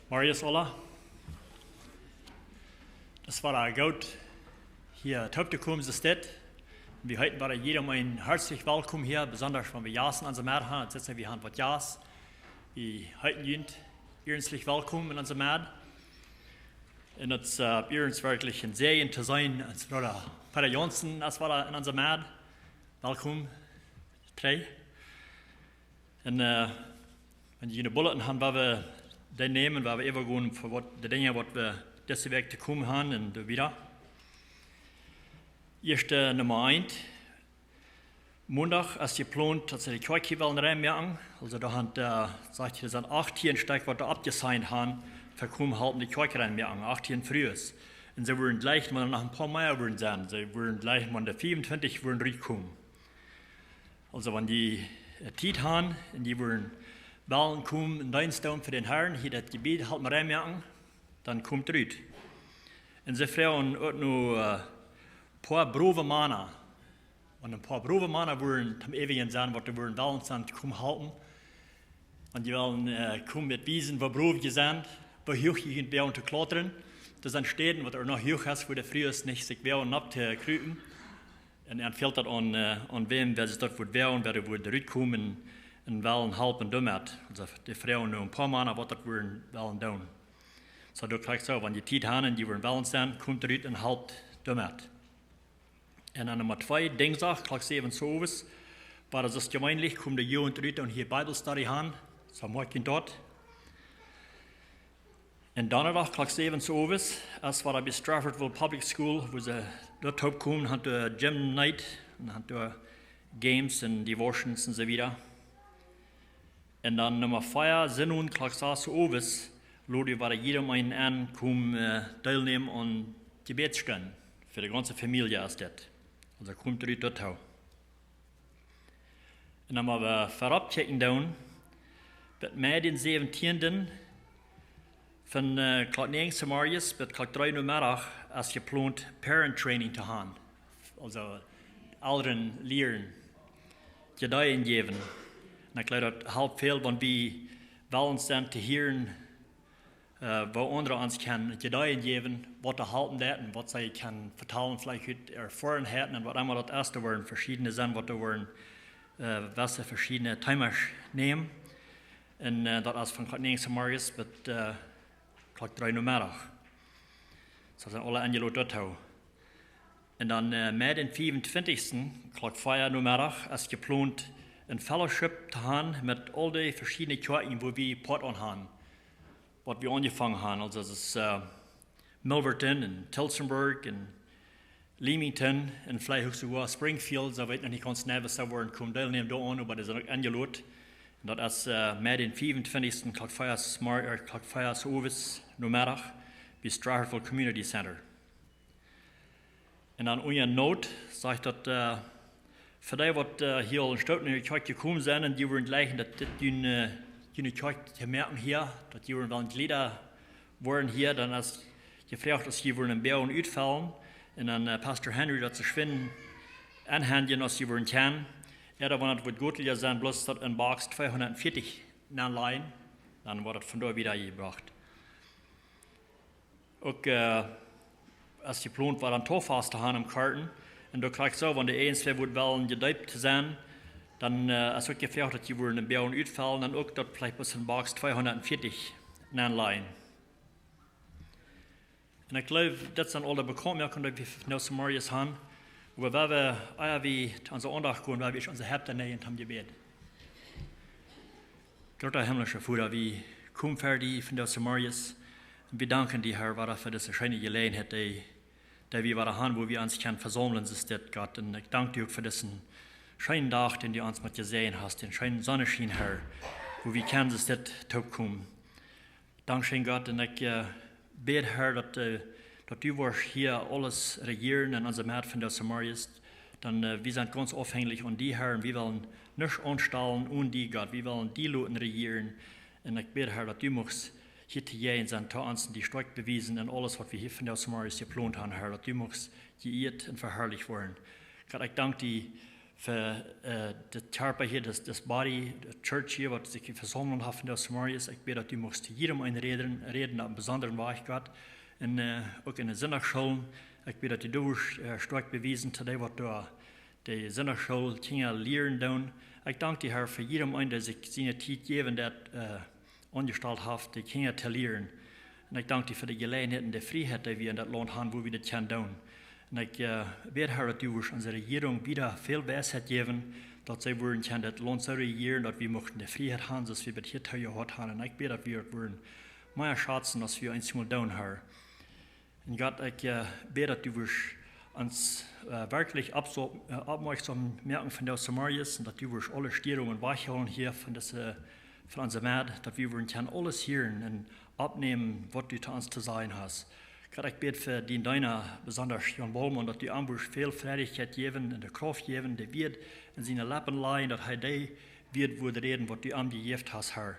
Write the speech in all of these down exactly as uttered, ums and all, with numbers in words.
Morjes aula. Daut wia goot, hia toop to komen, soo steit. Wie heeten wada jieda eenen hartlich welkom hia, besondasch wan wie Jast en onse Medd haben. Daut sent, wie haben waut Jast. Wie heeten junt hartlich welkom en onse Medd. Un daut es, äh, ons werkjlich een Säajen to seenen, ons Brooda Peter Jansen es wada en onse Medd. Welkom, Trey. Un, äh, wan jie june Bulletin haben, woa wie dee nämen, woa wie äwagonen fa waut, de Dinja, waut wie dise Wäakj to komen haben un soo wieda. Ieeschte Numma eent. Mondach es jeplont, daut see de Kjoakj hia wellen reinmoaken. Aulsoo, doa haben, äh, sajcht hee, doa sent achtieen Stekj, waut doa oppjesigned haben, fa komen halpen de Kjoakj reinmoaken, achtieen Frues. Un see wudden jlikj, mau noch een poa mea wudden sennen. See wudden jlikj mau de fiefuntwintich wudden rutkomen. Aulsoo, wan jie, äh, Tiet haben un jie wudden wellen komen, een Deenst doonen fa dän Harn, hia daut Jebied halpen reinmoaken, dan komt rut. Un see froagen uk no, äh, poa browe Mana. Wan een poa browe Mana wudden toom äwagonen sennen, waut dee wudden wellen sennen, to komen halpen. Wan jie wellen, äh, komen met wiesen, woo brow jie sent, woo huach jie kjennen woagen to klautren. Doa sent Städen, waut doa noch huach es, wua de Frues nich sikj woagen opptokrupen. Un dan fält daut aun, äh, aun wäm, wäa sikj daut wudd woagen, wäa doa wudd rutkomen un wellen halpen doamet. Aulsoo, dee froagen no een poa Mana, waut daut wudden wellen doonen. Soo, doa kjrieech ekj soo, wan jie Tiet haben un jie wudden wellen sennen, komt rut un halpt doamet. Un dan Numma twee, Dinjsdach, Klock säwen 's Owes, wua daut es jeweenlich, kjemt de Jugend rut un hia Bible Study haben. Soo moakt junt daut. Un Donnadach, Klock säwen 's Owes, es wada bie Straffordville Public School, wua see doa toop komen, haben doa Gym Night, un haben doa Games un Devotions un soo wieda. Un dan Numma vea, Sinnowent, Klock sas Owes, lod wie wada jieda eenen en, kom, äh, deelnämen aun Jebädsstund. Fa de gaunze Famielje es dit. Aulsoo komt rut doatoo. Un dan mau wie verop kjikjen doonen, bat Mei dän säwentieenden, von, äh, Klock näajen zemorjes bat Klock dree Nomeddach es jeplont Parent Training to haben. Aulsoo Elren lieren, Ideeen jäwen. Un ekj jleew, daut halpt väl, wan wie wellen sent to hieren, äh, woo aundre ons kjennen Ideeen jäwen, waut to halpen deit un waut see kjennen vetalen, veleicht ut Erfoarenheit un waut emma daut es. Doa woaren veschiedne sennen, waut doa woaren, äh, waut veschiedne Themas nämen. Un, äh, daut es von Klock näajen zemorjes bat, äh, Klock dree Nomeddach. Soo sent aule enjelot doatoo. Un dan, äh, Mei dän fiefuntwintichsten, Klock vea Nomeddach, es jeplont een Fellowship to haben met aul dee veschiedne Kjoakjen, wua wie Poat aun haben, waut wie aunjefongen haben. Aulsoo, daut es, äh, Milverton un Tillsonburg un Leamington un veleicht uk soogoa Springfield, soo weet ekj noch nich gaunz jeneiw, woo see woaren komen deelnämen doaraun, oba dee sent uk enjelot. Un daut es, äh, Mei dän fiefuntwintichsten, Klock vea zemor-, äh, Klock vea Owes Nomeddach, bie Straffordville Community Center. Un dan unja Noot sajcht daut, äh, fa dee, waut, äh, hia aul een Stoot en de Kjoakj jekomen sent un dee wudden jleichen, daut dit june, äh, june Kjoakj to moaken hia, daut jie wudden wellen Jlieda woaren hia, dan es jefroacht, aus jie wudden een bät utfellen. Un dan, äh, Pastor Henry daut soo schwind aunhenjen, aus jie wudden kjennen. Ea, daut woat goot, jo, sennen bloos daut en Box tweehundatveertich nenlajen, dan woat daut von doa wieda jebrocht. Uk, äh, es jeplont wia, dan Tofaust to haben em Karten. Un doa kjrieech ekj soo, wan de eensje wudd wellen jedeept sennen, dan, äh, es uk jefroacht, daut jie wudden een bät utfellen, dan uk daut veleicht bloos en Box tweehundatveertich nenlajen. Un ekj jleew, daut sent aule bekaunt, wie kjennen daut wie nu zemorjes haben. Oba woa wie, ea wie to onse Aundacht gonen, woa wie ieescht onse Häad näajen toom Jebäd. Groota himmlischa Voda, wie komen ver die vondoag zemorjes. Un wie danken die, Herr, wada fa dise scheene Jeläajenheit, dee, dee wie wada haben, wua wie ons kjennen vesaumlen, es dit, Gott. Un ekj dank die uk fa disen scheenen Dach, dän du ons met jesäajent hast, dän scheenen Sonneschien, Herr, wua wie kjennen, es dit, toopkomen. Dankscheen, Gott, un ekj, äh, bäd, Herr, daut, äh, daut du woascht hia aules rejieren en onse Medd vondoag zemorjes. Dan, äh, wie sent gaunz aufhenjlich aun die, Herr, un wie wellen nuscht aunstalen onen die, Gott. Wie wellen die loten rejieren. Un ekj bäd, Herr, daut du muchst hia to jäajen sennen, to ons dien Stoakj bewiesen en aules, waut wie hia vondoag zemorjes jeplont haben, Herr. Daut du muchst jeieet un veharlicht woaren. Gott, ekj dank die fa, äh, de Kjarpa hia, daut, daut Body, de Church hia, waut sikj vesaumelt haft vondoag zemorjes. Ekj bäd, daut du muchst to jiedem eenen räden, räden opp eenen besondren Wajch, Gott. Un, äh, uk enne Sindachschoolen. Ekj bäd, daut du doa wurscht, äh, stoakj bewiesen to dee, waut doa de Sindachschoolkjinja lieren doonen. Ekj dank die, Herr, fa jiedem eenen, dee sikj siene Tiet jäwen deed, äh, aunjestalt haft, de Kjinja to lieren. Un ekj dank die fa de Jeläajenheit un de Frieheit, dee wie en daut Launt haben, wua wie daut kjennen doonen. Un ekj, äh, bäd, Herr, daut du wurscht onse Rejierunk wada väl Weisheit jäwen, daut see wudden kjennen daut Launt soo rejieren, daut wie muchten de Frieheit haben, soo aus wie daut hia toojehoat haben. Un ekj bäd, daut wie daut wudden mea schazen, aus wie eent mol doonen, Herr. Un Gott, ekj, äh, bäd, daut du wurscht ons, äh, werkjlich oppso-, äh, oppmoakjsom moaken vondoag zemorjes un daut du wurscht aule Stierungen wajchhoolen hia von dise, von onse Medd, daut wie wudden kjennen aules hieren un oppnämen, waut du to ons to sajen hast. Gott, ekj bäd fa dien Deena, besonda Jan Bolman, daut du am wurscht väl Freiheit jäwen un de Krauft jäwen, de Wieed en siene Leppen lajen, daut hee dee Wieed wudd räden, waut du am jejäft hast, Herr.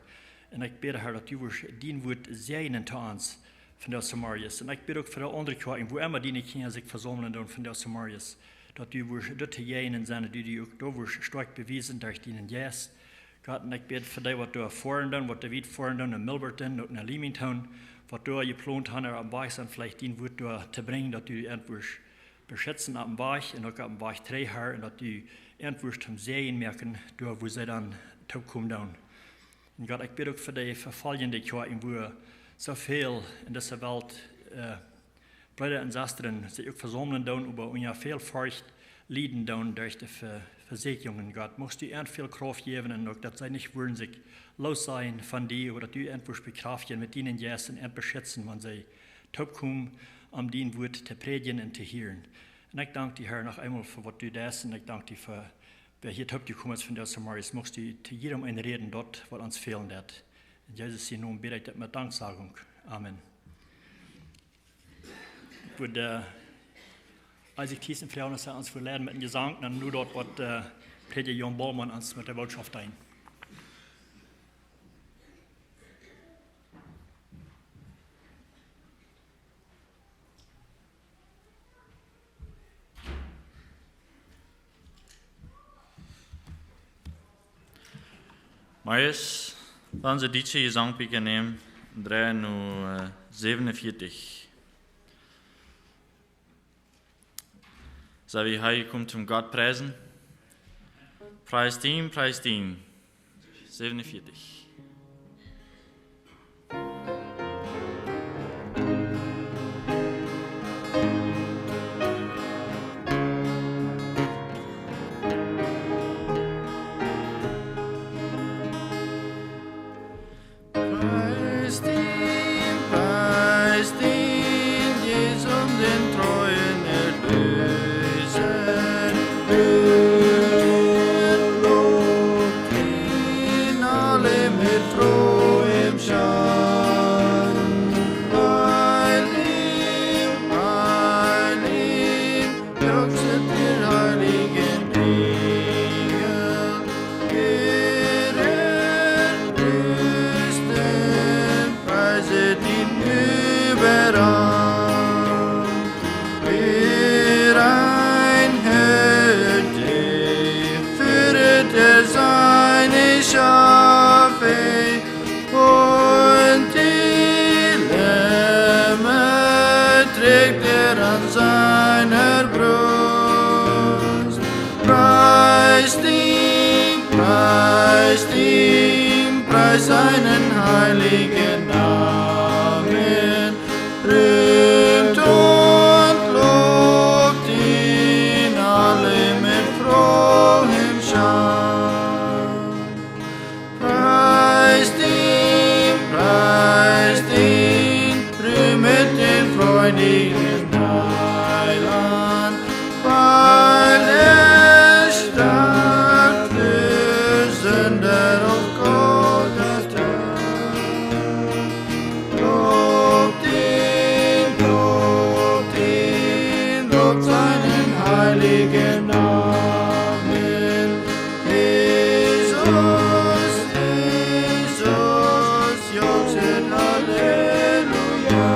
Un ekj bäd, Herr, daut du wurscht dien Wuat säajnen to ons vondoag zemorjes. Un ekj bäd uk fa de aundre Kjoakjen, wua emma diene Kjinja sikj vesaumlen doonen vondoag zemorjes, daut du wurscht doa to jäajnen sennen, daut du die uk doa wurscht stoakj bewiesen derch dienen Jeist. Gott, un ekj bäd fa dee, waut doa foaren doonen, waut doa wiet foaren doonen, no Milberton, uk no Leamington, waut doa jeplont haben, opp eenen Wajch sent, veleicht dien Wuat doa to brinjen, daut du an wurscht beschitzen opp eenen Wajch un uk opp eenen Wajch trigj, Herr, un daut du an wurscht toom Säajen moaken, doa wua see dan toopkomen doonen. Un Gott, ekj bäd uk fa de vefoljende Kjoakjen, wua soo väl en dise Welt, äh, Breeda un Sestren sikj uk vesaumlen doonen, oba unja väl Forcht lieden doonen derch de Ve-, Vesieekjungen. Gott, muchst du an väl Krauft jäwen un uk daut see nich wudden sikj loossajen von die, oba daut du an wurscht bekjraftjen met dienen Jeist un an beschitzen, wan see toopkomen, om dien Wuat to prädjen un to hieren. Un ekj dank die, Herr, noch eemol fa waut du deist un ekj dank die fa wäa hia toopjekomen es vondoag zemorjes. Muchst du to jiedem eenen räden, daut waut ons fälen deit. En Jesus sienen Nomen bäd ekj daut met Danksagunk. Amen. Ekj wudd, äh, Isaac Thiessen froagen, aus hee ons wudd leiden met eenen Jesank, dan nu daut waut, äh, Prädja Jan Bolman ons met de Bootschoft deent. Marius, dan se dietsche Jesangbieekja nämen, dree nu, äh, säwenunvieetich. Sent wie hia jekomen toom Gott priesen? Pries dien, pries dien. Säwenunvieetich. Pries dien, pries dien, Jesus, dän treuen Erlöser. Lobt dien, aule met frohem Schank. Heil am, heil am, jauchzt, ihr heiligen Engel, ihr Erlösten, preiset ihn überall. Wie einhörnich führet er seine Schafe, und die Lämmer trägt er an seiner Brust. Preist ihn, preist ihn, preist seinen heiligen Namen. Rühmt und lobt ihn alle mit frohem Schank. Preist ihn, preist ihn, rühmet den freundlichen Heiland, weil er starb für Sünder auf Golgatha. Lobt ihn, lobt ihn, lobt seinen heiligen Namen. Jesus, Jesus, jauchzt, Halleluja.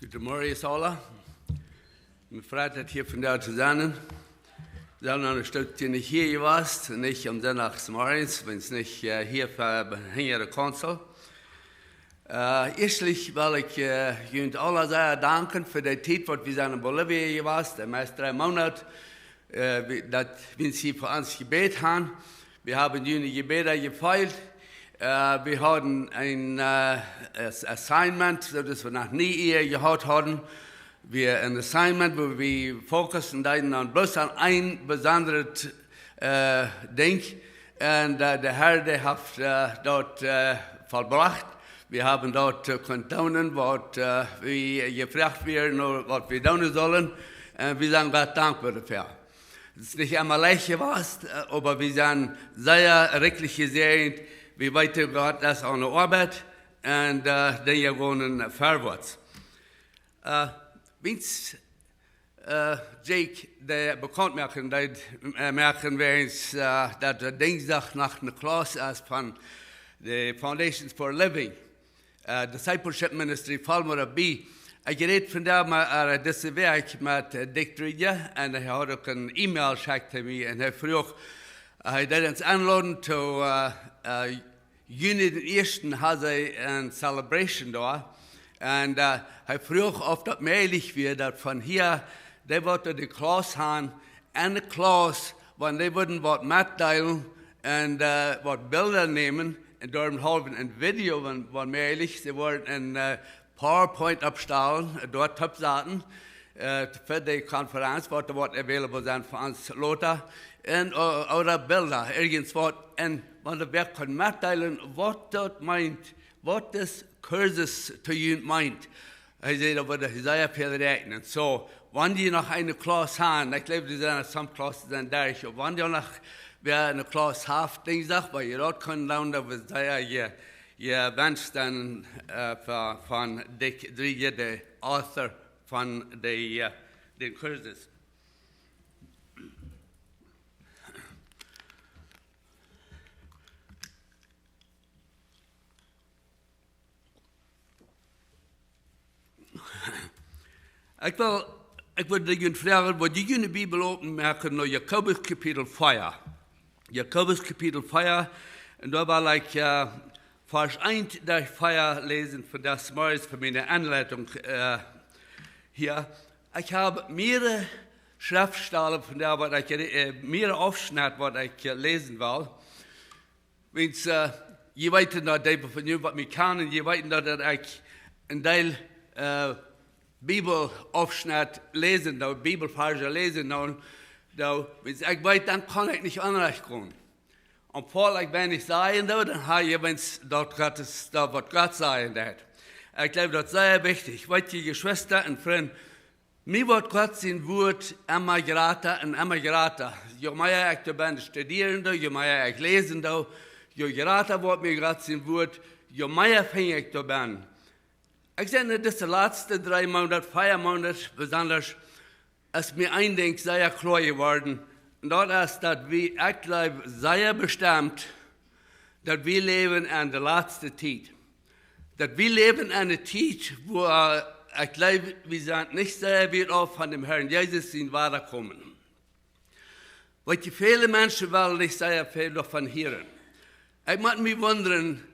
Guten Morgen, Saula. Mie freit et, hia vondoag to sennen. Wie sent aul een Stootje nich hia jewast, nich aum Sindachsmorjes, wan nich, äh, hia ver, hinja de Konsol. Äh, ieeschtlich well ekj, äh, junt aula sea danken fa de Tiet, waut wie sent en Bolivia jewast, de meist dree Moonat, äh, wie, daut wie hia fa ons jebät haben. Wie haben june Jebäda jefeelt. Äh, wie hauden een, äh, Ass-, Assignment, soo daut wie noch nie ea jehaut hauden. Wie een Assignment, wua wie focussen deeden aun bloos aun een besondret, äh, Dinkj. Un, äh, de Herr, dee haft, äh, daut, äh, vollbrocht. Wie haben daut, äh, kunt doonen, waut, äh, wie jefroacht wieren, waut wie doonen sullen. Un wie sent Gott dankboa doafäa. Et es nich emma leicht jewast, äh, oba wie sent sea rikjlich jesäajent. Wie weeten, Gott es aun de Oabeit un, äh, Dinja gonen verwoats. Äh, wiels, äh, Jake, dee bekaunt moaken, dee, äh, moaken wäajens, äh, daut de Dinjsdach noch eene Class es von de Foundations for Living. Äh, Discipleship Ministry, Palmyra Beach. Ekj räd vondoag mau, äh, dise Wäakj met, äh, Dick Driedje un hee haud uk eene E-Mail jeschekjt aun mie un hee fruach, äh, hee deed ons enloden to, äh, äh, Juni dän ieeschten hauden see eene Celebration doa. Un, äh, hee fruach, auf daut mäajlich wia, daut von hia, dee wudden de Class haben, enne Class, wan dee wudden waut metdeelen un, äh, waut Bilda nämen un doa een haulwen een Video, wan, wan mäajlich, see wudden een, äh, PowerPoint oppstalen, doa oppsaten, äh, fa de Konferenz, waut doa woat available sennen fa ons lota, un, äh, ooda Bilda, irjentwaut, un wan dee wäa kunn metdeelen, waut daut meent, waut dis Kursus to junt meent. Hee säd, daut wudd sea väl räakjnen. Soo, wan jie noch eene Class haben, ekj jleew, dee sent, some Classes sent derch, oba wan jie noch wäa eene Class haft, Dinjsdach, wua jie daut kjennen doonen, daut wudd sea je-, jewenscht sennen, äh, fa, von Dick Driedje, de Author von de, äh, dän Kursus. Ekj well, ekj wull junt froagen, wudd jie june Bibel open moaken no Jakobus Kapitel vea. Jakobus Kapitel vea, un doa well ekj, äh, Varsch eent derch vea läsen fa daut Morjes fa miene Enleitunk, äh, hia. Ekj hab mearere Schreftstalen von doa, waut ekj, äh, mearere Aufschnett, waut ekj, äh, läsen well. Wiels, äh, jie weeten daut, dee von junt, waut mie kjanen, jie weeten daut, daut ekj een Deel, äh, Bibelaufschnett läsen doo, Bibelvarsch läsen doo, doo, wiels ekj weet, dan kaun ekj nich aunrecht komen. Un wan ekj weinich sajen doo, dan hab ekj, wan daut Gott es, daut waut Gott sajen deit. Ekj jleew, daut es sea wichtich. Weet jie, Jeschwista un Frind, mie woat Gott sien Wuat emma jrata un emma jrata. Je mea ekj doa bie studieren doo, je mea ekj läsen doo, Jo jrata woat mie Gott sien Wuat, jo mea finj ekj doa benn. Ekj sie en dise latste dree Moonat, vea Moonat besonda, es mie een Dinkj sea kloa jeworden. Un daut es, daut wie, ekj jleew sea bestemt, daut wie läwen en de latste Tiet. Daut wie läwen en eene Tiet, wua, äh, ekj jleew, wie sent nich sea wiet auf von däm Herrn Jesus sien Wadakomen. Weetst, väle Menschen wellen nich sea väl doavon hieren. Ekj mott mie wundren,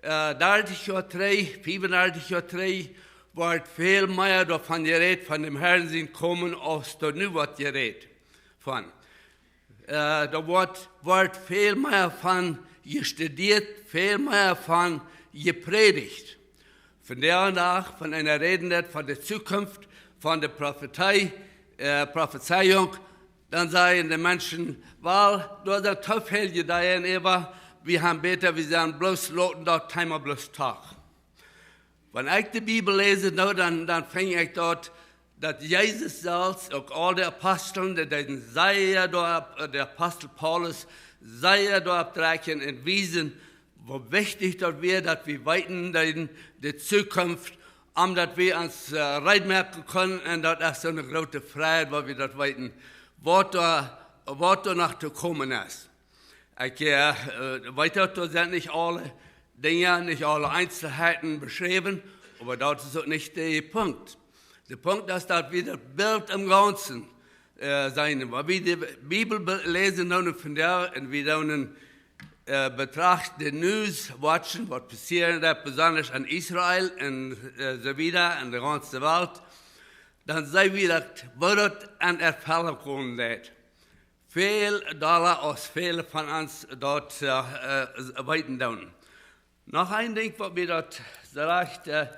äh, dartich Joa trigj, fiefundartich Joa trigj, wort väl mea doavon jerät, von däm Herrn sien Komen, aus doa nu woat jerät von. Äh, doa wort, wort väl mea von jestudieet, väl mea von jeprädicht. Vondoag von eena räden deit von de Zukunft, von de Profetie, äh, Profezeiunk, dan sajen de Menschen, well, doa sent too väl Ideeen äwa, wie haben bäta, wie sellen bloos loten daut Thema bloos toch. Wan ekj de Bibel läsen doo, dan, dan finj ekj doa, daut Jesus selfst, uk aul de Aposteln, dee deeden sea doaropp, äh, de Apostel Paulus, sea doaropp drekjen un wiesen, woo wichtich daut wia, daut wie weeten, daut de Zukunft, om daut wie ons, äh, reed moaken kjennen, un daut es soone groote Frieheit, wan wie daut weeten, waut doa, waut doa noch to komen es. Ekj, äh, äh, weet daut, doa sent nich aule Dinja, nich aule Eenselheiten beschräwen, oba daut es uk nich de Punkt. De Punkt es, daut wie daut Bilt em Gaunzen, äh, seenen. Wan wie de Bibel be-, läsen doonen vondoag un wie doonen, äh, betrachten de News, watchen, waut passieren deit, besonda en Israel un, äh, soo wieda, en de gaunze Welt, dan seenen wie daut, woo daut aun Erfellunk komen woat. Väl dolla aus väle von ons daut, äh, äh, weeten doonen. Noch een Dinkj, waut mie daut sajcht, äh,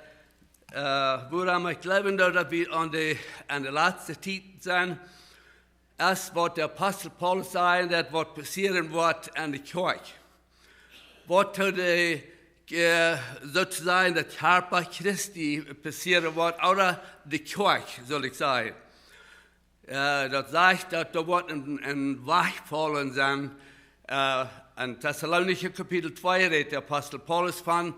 äh, wuarom ekj jleew, daut wie aun de, aun de latste Tiet sent, es waut de Apostel Paulus säd, daut waut passieren woat aun de Kjoakj. Waut to de, äh, soo to sajen, daut Kjarpa Christi passieren woat, ooda de Kjoakj, saul ekj sajen. Äh, daut sajcht, daut doa woat een, een Wajchfaulen sennen. Äh, en Tessalonicha Kapitel twee rät de Apostel Paulus von,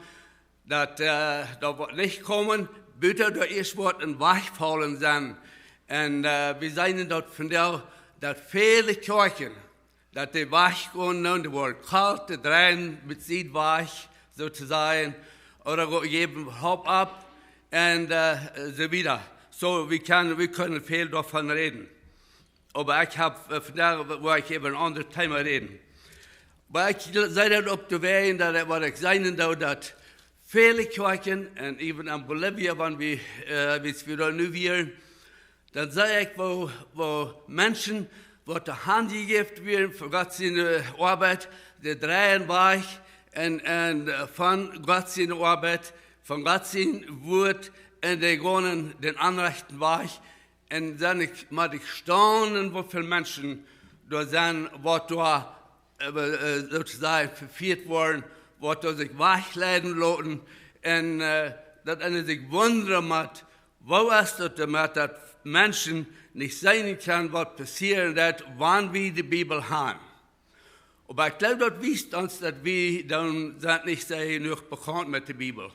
daut, äh, daut woat nich komen, buta doa ieescht woat een Wajchfaulen sennen. Un, äh, wie seenen daut vondoag, daut väle Kjoakjen, daut dee wajchgonen, dee woaren kolt, dee dreien met sied wajch, soo to sajen, ooda go-, jäwen Hopninj, un, äh, soo wieda. Soo, wie kjennen, wie kjennen väl doavon räden. Oba ekj hab, äh, vondoag, woa ekj äwa een aundret Thema räden. Oba ekj see daut opp de Wäaj, daut, waut ekj seenen doo, daut väle Kjoakjen, un even en Bolivia, wan wie, äh, wiels wie doa nu wieren, dan see ekj, woo, woo Menschen, waut doa hanjejäft wieren fa Gott siene Oabeit, dee dreien wajch un, un, äh, von Gott siene Oabeit, von Gott sien Wuat, un dee gonen dän onrajchten Wajch. Un dan ekj, mott ekj staunen, woo väl Menschen doa sent, waut doa, äh, äh, soo to sajen, vefieet woaren, waut doa sikj wajchleiden loten. Un, äh, daut eena sikj wundren mott, woo es daut doamet, daut Menschen nich seenen kjennen, waut passieren deit, wan wie de Bibel haben? Oba ekj jleew, daut wiest ons, daut wie dan sent nich sea jenuach bekaunt met de Bibel.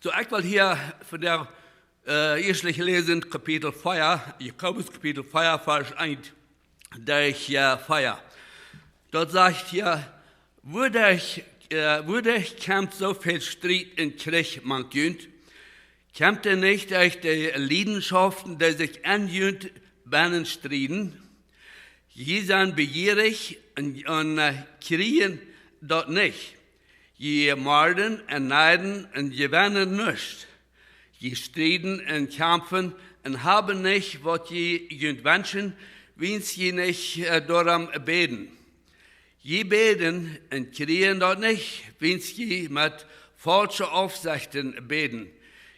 Soo, ekj well hia vondoag, äh, ieeschtlich läsen, Kapitel vea, Jakobus Kapitel vea, Varsch eent derch, äh, vea. Daut sajcht hia, wuaderch, äh, wuaderch kjemt soo väl Striet un Kjrich mank junt? Kjemt dee nich derch de Liedenschoften, dee sikj en junt bennen strieden? Jie sent bejierich un, un, äh, kjrieen daut nich. Jie morden un neiden un jewennen nuscht. Jie strieden un kjamfen un haben nich, waut jie junt wenschen, wiels jie nich, äh, doarom bäden. Jie bäden un kjrieen daut nich, wiels jie met faulsche Aufsechten bäden.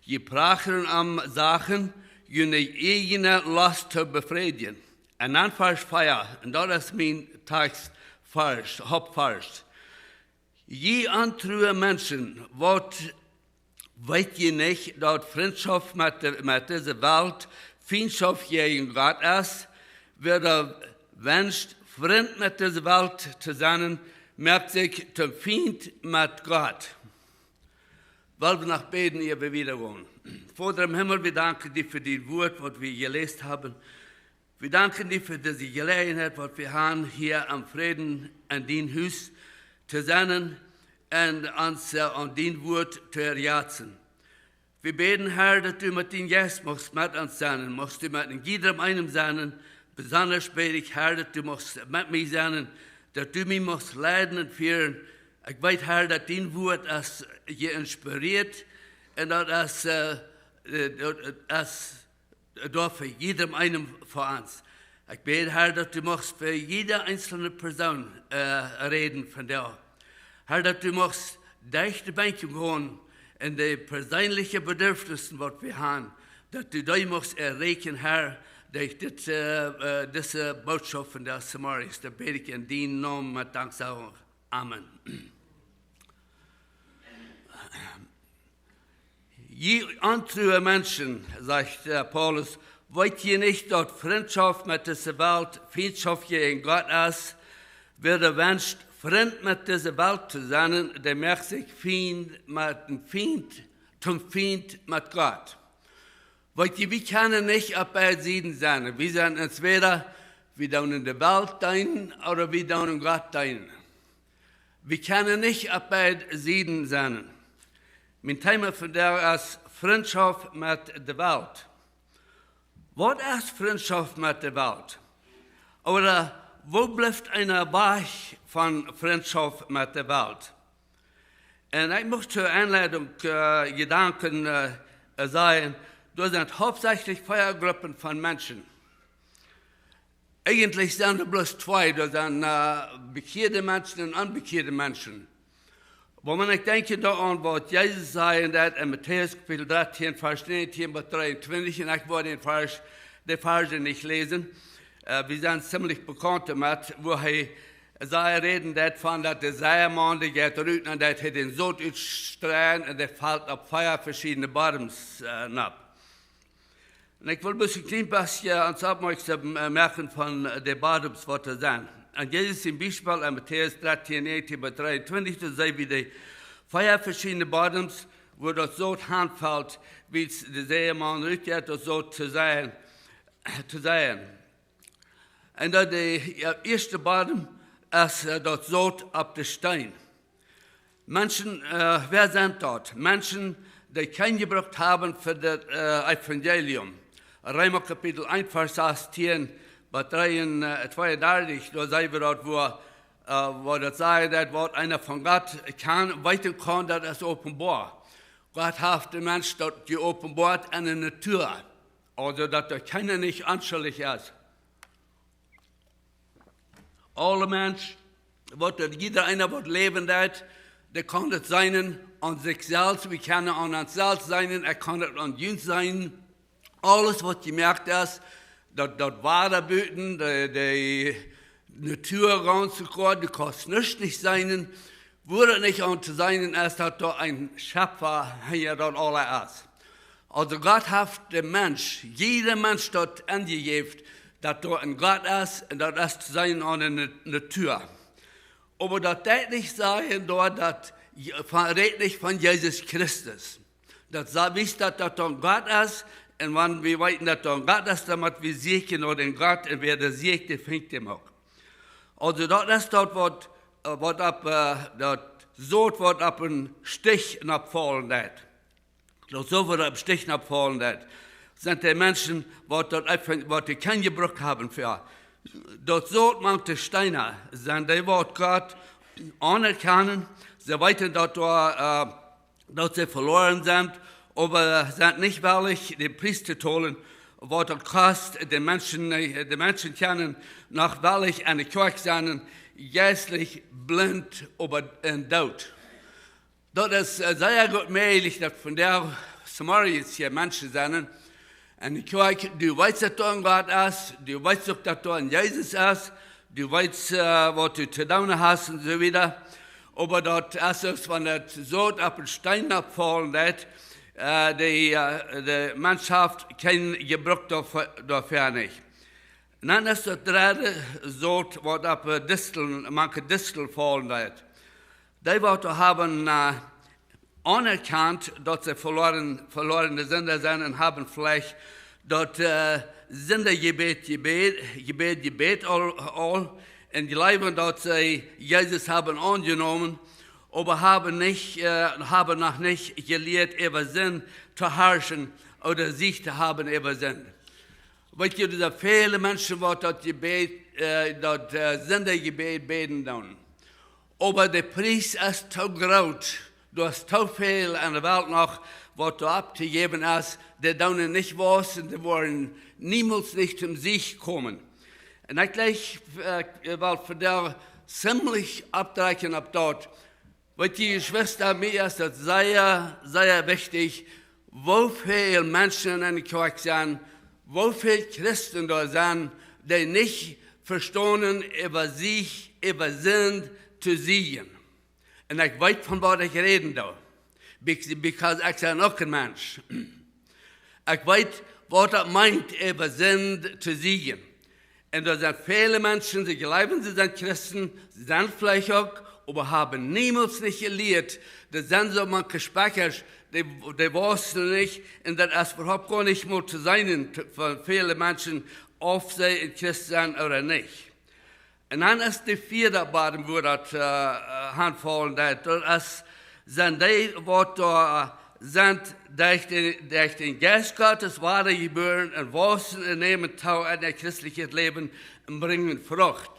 Jie prachren om Sachen, june ieejne Lost to befriedjen. Un dan Varsch vea, un daut es mien Tekjstvarsch, Hauptvarsch. Jie ontrue Menschen, waut weet jie nich, daut Frintschoft met de, met dise Welt Fientschoft jäajen Gott es? Wäa doa wenscht Frint met dise Welt to sennen, moakt sikj toom Fient met Gott. Well wie noch bäden, ea wie wieda gonen. Voda em Himmel, wie danken die fa dit Wort, waut wie jeläst haben. Wie danken die fa dise Jeläajenheit, waut wie haben, hia aum Fräd enn dien Hus to sennen un ons, äh, aun dien Wort to erhoolen. Wie bäden, Herr, daut du met dienen Jeist muchst met ons sennen, muchst du met een jiedrem eenen sennen. Besonda bäd ekj, Herr, daut du muchst met mie sennen, daut du mie muchst leiden un fieren. Ekj weet, Herr, daut dien Wort es jeinspirieet un daut es, äh, äh, daut es doa fa jiedrem eenen von ons. Ekj bäd, Herr, daut du muchst fa jiede eenzelne Persoon, äh, räden vondoag. Herr, daut du muchst derch de Benkj gonen enn de perseenelje Bedürfnisse, waut wie haben, daut du dee muchst erreichen, Herr, derch dit, äh, äh, dise Botschaft vondoag zemorjes. Daut bäd ekj enn dienen Nomen met Danksagung. Amen. Jie ontruhe Menschen, sajcht, äh, Paulus, weet jie nich, daut Frintschoft met dise Welt Fientschoft jäajen Gott es? Wäa daut wenscht, Frint met dise Welt to sennen, dee moakt sikj Fient met een Fient, toom Fient met Gott. Weet jie, wie kjennen nich opp beid Sieden sennen. Wie sent entwäda, wie doonen de Welt deenen ooda wie doonen Gott deenen. Wie kjennen nich opp beid Sieden sennen. Mien Thema vondoag es Frintschoft met de Welt. Waut es Frintschoft met de Welt? Ooda woo blift eena wajch von Frintschoft met de Welt? Un ekj mucht to Enleidunk, äh, Jedanken, äh, äh, sajen, doa sent hauptsächlich vea Gruppen von Menschen. Eejentlich sent doa bloos twee, doa sent, äh, bekjeade Menschen un onbekjeade Menschen. Oba wan ekj denkj doaraun, waut Jesus säd enn daut enn Matäus Kapitel dartieen, Varsch näajentieen bat dreeuntwintich, un ekj woa dän Varsch, de Varsch nich läsen. Äh, wie sent ziemlich bekaunt doamet, wua hee säd, räden daut von daut de Seiemaun, dee jeit rut un daut hee dän Sot utstreut un dee felt opp vea veschiedne Bodems, äh, nopp. Un ekj well bloos een kjlien bät ons oppmoakjsom, äh, moaken von, äh, de Bodems, waut doa sent. Un Jesus sien Biespel enn Matäus dartieen, näajentieen bat dreeuntwintich, doa seenen wie de vea veschiedne Bodems, wua daut Sot hanfelt, wiels de Seiemaun rutjeit, daut Sot to seien, to seien. Un daut de, jo, ieeschte Bodem es, äh, daut Sot opp de Steen. Menschen, äh, wäa sent daut? Menschen, dee kjeen Jebruck haben fa daut, äh, Evangelium. Reema Kapitel eent, Varsch sastieen bat dree un, äh, tweeundartich, doa seenen wie daut, wua, äh, wua daut sajcht, daut waut eena von Gott kaun, weeten kaun, daut es openboa. Gott haft dän Mensch daut jeopenboat enn de Natua. Aulsoo daut doa kjeena nich onschuldich es. Aule Mensch, waut doa, jieda eena waut läwen deit, dee kaun daut seenen aun sikj selfst, wie kjennen aun ons selfst seenen, ekj kaun daut aun junt seenen. Aules waut jemoakt es, daut, daut Wada buten, de, de Natua gaunz un goa, du kaust nuscht nich seenen, wua daut nich aun to seenen es, daut doa een Schepfa hinja daut aula es. Aulsoo Gott haft dän Mensch, jieda Mensch daut enjejäft, daut doa een Gott es un daut es to seenen aun de Na-, Natua. Oba daut deit nich sajen doa, daut je-, von, rät nich von Jesus Christus. Daut sa-, wiest daut, daut doa een Gott es, un wan wie weeten daut doa een Gott es, dan mott wie sieekjen no dän Gott, un wäa dän sieekjt, dee finjt am uk. Aulsoo daut es daut waut, äh, waut opp, äh, daut Sot waut opp een Stich nopp faulen deit. Daut Sot waut opp Stich nopp faulen deit. Sent de Menschen, waut daut eefach, waut dee kjeen Jebruck haben fa. Daut Sot mank de Steena, sent dee waut Gott aunerkjanen, see weeten daut doa, äh, daut see veloaren sent, oba sent nich wellich, dän Pries to tolen, waut daut kost, de Menschen, äh, de Menschen kjennen noch wellich enne Kjoakj sennen, jeistlich blint, oba enn doot. Daut es, äh, sea goot mäajlich, daut vondoag zemorjes hia Menschen sent. Un ekj, du weetst, daut doa een Gott es, du weetst uk, daut doa een Jesus es, du weetst, äh, waut du to doonen hast un soo wieda. Oba daut es soo, wan daut Sot opp een Steen nopp faulen deit, äh, de, äh, de Mensch haft kjeen Jebruck doafäa, doafäa nich. Un dan es daut dredde Sot, waut opp, äh, Disteln, mank de Disteln faulen deed. Dee, waut doa haben, äh, aunerkjant, daut see veloaren, veloarne Sinda sent un haben veleicht daut, äh, Sindajebäd, Jebäd, Jebäd, Jebäd aul, aul un jleewen, daut see Jesus haben aunjenomen, oba haben nich, äh, haben noch nich jelieet, äwa Sind to harschen ooda Siech to haben äwa Sind. Weet jie, doa sent väle Menschen, waut daut Jebäd, äh, daut, äh, Sindajebäd bäden doonen. Oba de Pries es too groot. Doa es too väl aun de Welt noch, waut doa auftojäwen es. Dee doonen nich wausen, dee woaren niemols nich toom Siech komen. Un ekj jleich, äh, well vondoag ziemlich oppdrekjen opp daut. Weet jie, Jeschwista, mie es daut sea, sea wichtich, woo väl Menschen enne Kjoakj sent, woo väl Christen doa sent, dee nich vestonen, äwa Siech, äwa Sind to sieekjen. Un ekj weet, von waut ekj räden doo. Bec-, because ekj sie uk een Mensch. Ekj weet, waut daut meent, äwa Sind to sieekjen. Un doa sent väle Menschen, see jleewen, see sent Christen, see sent veleicht uk, oba haben niemols nich jelieet. Daut sent soo mank Spekjasch, dee, dee wausen nich, un daut es äwahaupt goanich mol to seenen, t-, fa väle Menschen, auf see een Christ sent ooda nich. Un dan es de vieede Bodem, wua daut, äh, äh, aunfaulen deit. Daut es, sent dee, waut doa sent, derch dän, derch dän Jeist Gottes wadajebuaren un wausen un nämen too aun äa christlichet Läwen un brinjen Frucht.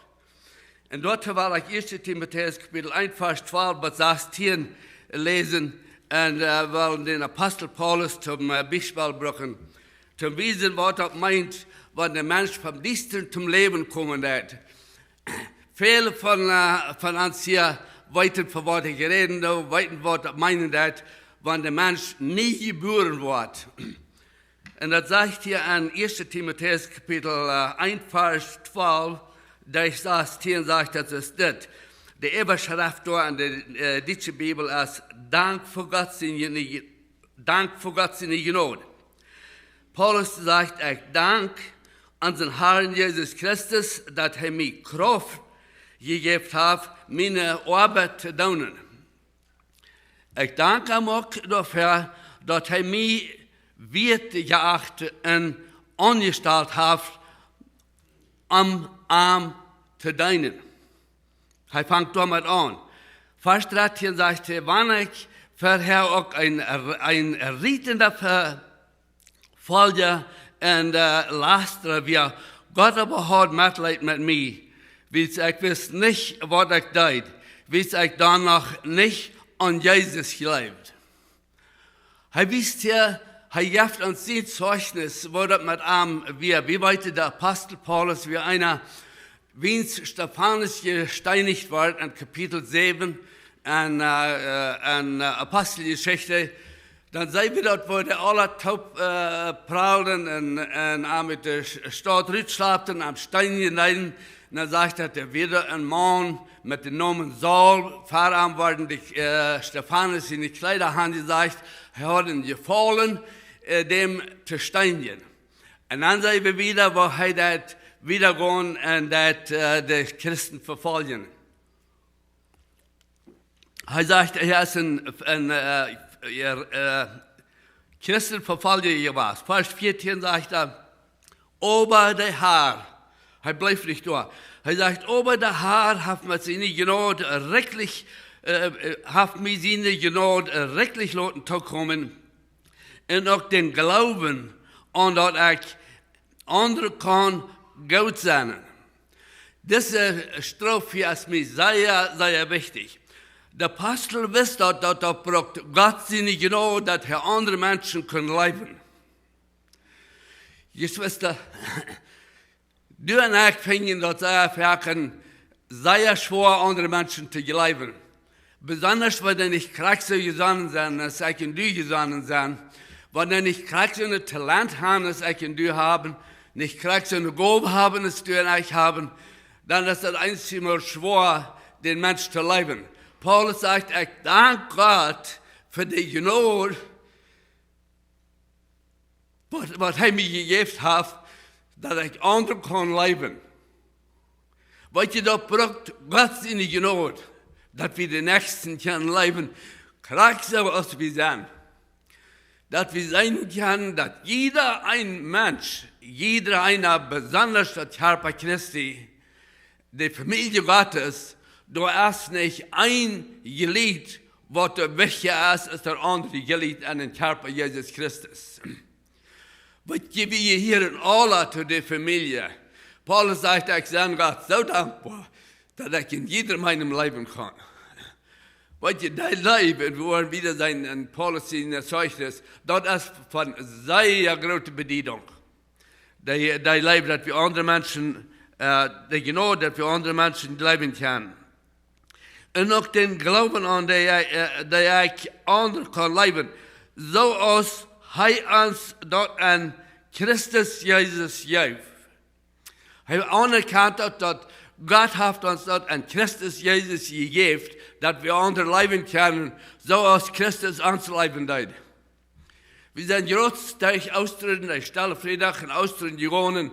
Un doatoo well ekj ieeschte Timotäus Kapitel eent, Varsch twalf bat sastieen läsen un, äh, well dän Apostel Paulus toom, äh, Biespel brucken, toom wiesen, waut daut meent, wan de Mensch vom Diestren toom Läwen komen deit. Väle von, äh, von ons hia weeten, von waut ekj räden doo, weeten, waut daut meenen deit, wan de Mensch nie jebuaren woat. Un daut sajcht hia aun ieeschte Timotäus Kapitel, äh, eent, Varsch twalf, doa sajcht, hia sajcht daut es dit. De Äwaschreft doa aun de, äh, dietsche Bibel es: Dank fa Gott siene, Dank fa Gott siene Jnod. Paulus sajcht: Ekj dank onsen Harn Jesus Christus, daut hee mie Krauft jejäft haft, miene Oabeit to doonen. Ekj dank am uk doafäa, daut hee mie wieet jeacht un aunjestalt haft, om am to deenen. Hee fangt doamet aun. Varsch dartieen sajcht hee: Wan ekj verhäa uk een, een rietenda Ver-, Folja un, äh, Lastara wia, Gott oba haud Metleet met mie, wiels ekj wist nich, waut ekj deed, wiels ekj dan noch nich aun Jesus jleewd. Hee wiest hia, hee jeft ons sien Zeichnis, woo daut met am wia. Wie weeten, de Apostel Paulus wia eena, wiels Stefanus jesteenicht wort en Kapitel säwen en, äh, äh, en, äh, Aposteljeschicht, dan seenen wie daut, woo dee aula toop, äh, pralden un, un am ut de Sch-, Staut rutschlepten, am steenjen deeden. Un dan sajcht daut, doa wia een Maun met dän Nomen Saul, ver am worden de, äh, Stefanus siene Kjleeda aunjejecht, hee haud een Jefaulen, äh, däm to steenjen. Un dan seenen wie wieda, woo hee daut wieda gonen un daut, äh, de Christen vefoljen. Hee sajcht, hee es een, een, äh, äh, Christenvefolja jewast. Varsch vieetieen sajcht hee: Oba de Har, hee blift nich doa. Hee sajcht: Oba de Har haft met siene Jnod rikjlich, äh, äh, haft mie siene Jnod rikjlich loten tookomen, un uk dän Gloowen, aun daut ekj aundre kaun goot sennen. Dise Stroof hia es mie sea, sea wichtich. De Apostel wist daut, daut daut brukt Gott siene Jnod, daut hee aundre Menschen kunn leewen. Jeschwista, du un ekj finjen daut sea foaken sea schwoa, aundre Menschen to jleewen. Besonda wan dee nich krakjt soo jesonnen sent, aus ekj un du jesonnen sent. Wan dee nich krakjt soon Talent haben, aus ekj un du haben, nich krakjt soone Gow haben, aus du un ekj haben, dan es daut eenjemol schwoa, dän Mensch to leewen. Paulus sajcht: Ekj dank Gott fa de Jnod, waut, waut hee mie jejäft haft, daut ekj aundre kaun leewen. Weetst, daut brukt Gott siene Jnod, daut wie dän Näakjsten kjennen leewen, krakjt soo aus wie sent. Daut wie seenen kjennen, daut jieda een Mensch, jieda eena, besonda daut Kjarpa Christi, de Famielje Gottes, doa es nich een Jliet, waut doa wichtja es aus daut aundre Jliet aun dän Kjarpa Jesus Christus. Weetst, wie jehieren aula to de Famielje. Paulus sajcht: "Ekj sie Gott soo dankboa, daut ekj en jiedrem eenem leewen kaun." Weetst, dee Leew, wie woaren wieda seenen en Paulus sien Zeichnis, daut es von sea groote Bediedunk. Dee, dee Leew, daut wie aundre Menschen, äh, de Jnod, daut wie aundre Menschen leewen kjennen. Un uk dän Gloowen aun dee, äh, dee ekj aundre kaun leewen, soo aus hee ons daut en Christus Jesus jeef. Hee aunerkjant daut, daut Gott haft ons daut en Christus Jesus jejäft, daut wie aundre leewen kjennen, soo aus Christus ons leewen deed. Wie sent jrod derch Oostren, de Stelle Friedach en Oostren jegonen,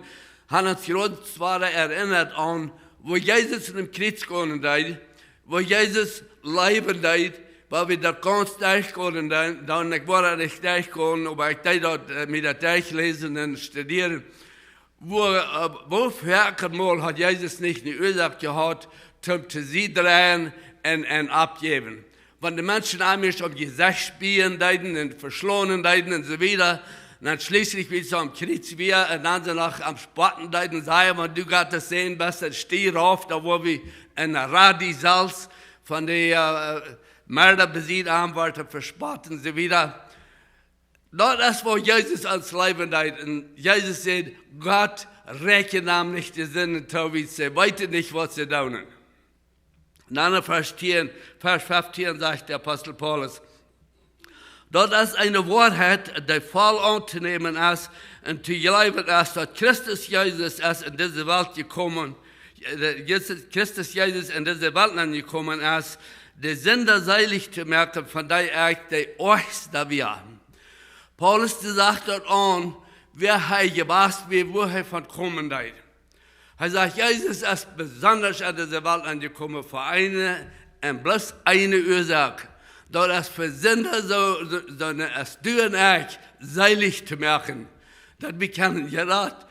haben ons jrod wada erinnat aun, woo Jesus aum Kjriez gonen deed, woo Jesus leewen deed, woo wie daut gaunz derchgonen deeden, dan ekj woa daut nich derchgonen, oba ekj deed daut, äh, mie daut derchläsen un studieren. Woo, äh, woo väl mol haud Jesus nich eene Uasoak jehaut, toom to Sied dreien un, un oppjäwen? Wan de Menschen am ieescht opp daut Jesecht spieen deeden un veschlonen deeden un soo wieda, un dan schlieslich, aus hee aum Kjriez wia, un dan see noch am spotten deeden, säden: "Wan du Gott sien Sän best, dan stie rauf, dan woa wie en Radi selfst von de, äh, Merda besied am woaren vespotten" un soo wieda. Daut es, woo Jesus ons leewen deed. Un Jesus säd: "Gott, räakjen an nich de Sinden too, wiels see weeten nich, waut see doonen." Un dan en Varsch tieen, Varsch feftieen sajcht de Apostel Paulus: "Daut es eene Woarheit, dee voll auntonämen es un to jleewen es, daut Christus Jesus es en dise Welt jekomen, äh, Jesus, Christus Jesus en dise Welt aunjekomen es, de Sinda seelich to moaken, von dee ekj de oajsta wia." Paulus, dee sajcht daut aun, wäa hee jewast wia, wua hee von komen deed. Hee sajcht, Jesus es besonda en dise Welt aunjekomen fa eene un bloos eene Uasoak. Daut es fa Sinda soo, soo, soo aus du un ekj seelich to moaken. Daut wie kjennen jerat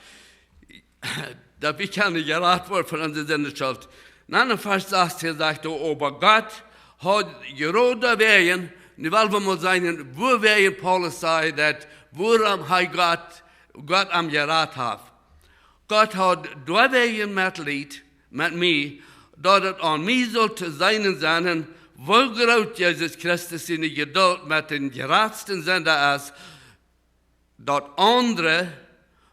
daut wie kjennen jerat woaren von onse Sindenschult. Dan en Varsch sastieen sajcht hee: "Oba Gott haud jrod doawäajen", nu well wie mol seenen, wuawäajen Paulus säd daut, wuarom hee Gott, Gott am jerat haft. "Gott haud doawäajen Metleet met mie, daut et aun mie sull to seenen sennen, woo groot Jesus Christus siene Jedult met dän jratsten Sinda es, daut aundre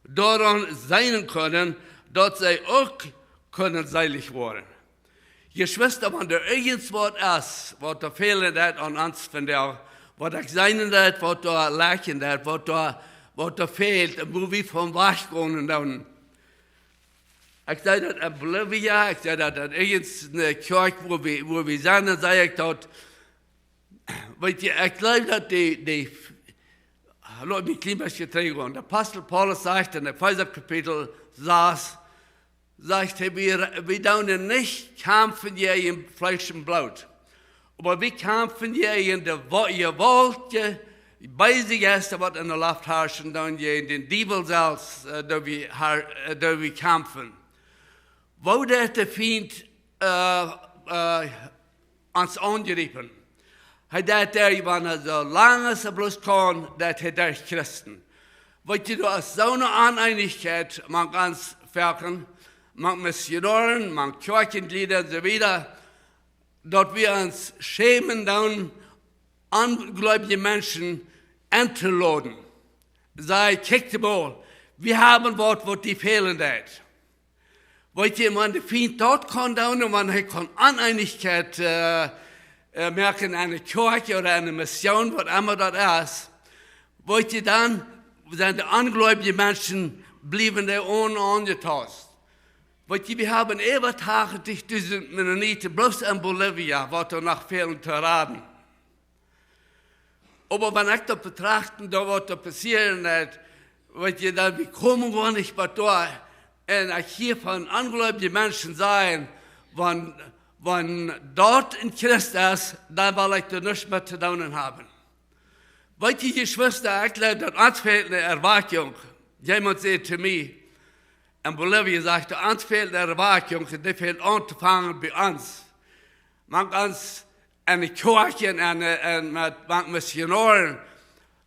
doaraun seenen kunnen, daut see uk kunnen seelich woaren." Jeschwista, wan doa irjent waut es, waut doa fälen deit aun ons vondoag, waut ekj seenen deed, waut doa läkjen deit, waut doa, waut doa fält, un wua wie von wajchgonen doonen. Ekj säd daut en Bolivia, ekj säd daut en irjent eene Kjoakj, wua wie, wua wie sent, dan säd ekj daut, weetst, ekj jleew daut dee, dee, lot mie een kjlien bät trigjgonen. De Apostel Paulus sajcht en Efeesa Kapitel sas, sajcht hee: "Wie, wie doonen nich kjamfen jäajen Fleesch un Bloot, oba wie kjamfen jäajen de Wo-, jewaultje, beese Jeista, waut en de Loft harschen doonen, jäajen dän Diewel selfst, äh, doo wie har-, äh, doo wie kjamfen." Woo deit de Fient, äh, äh, ons aungriepen? Hee deit daut, wan hee soo lang aus hee bloos kaun, deit hee derch Christen. Weetst, doa es soone Oneenichkjeit mank ons Volkj, mank Missionoaren, mank Kjoakjenjlieda un soo wieda, daut wie ons schämen doonen, onjleewje Menschen entoloden. Saj: "Kjikj mol, wie haben waut, waut die fälen deit." Weetst, wan de Fient daut kaun doonen, un wan hee kaun Oneenichkjeit, äh, äh, moaken en eene Kjoakj ooda en eene Mission, waut emma daut es, weetst, dan sent de onjleewje Menschen, bliewen dee on-, onjetaust. Weetst, wie haben äwa tachentich dusent Mennoniten bloos en Bolivia, waut doa noch fälen to raden. Oba wan ekj daut betracht, daut waut doa passieren deit, Weet jie, dan wie komen goanich bat doa. Un ekj hia von onjleewje Menschen sajen, wan, wan daut een Christ es, dan well ekj doa nuscht met to doonen haben. Weet jie, Jeschwista, ekj jleew daut ons fält eene Erwakjunk. Jemaunt säd to mie, en Bolivien, sajcht hee, ons fält eene Erwakjunk, un dee fält auntofangen bie ons. Mank ons enne Kjoakjen un, un met, mank Missionoaren,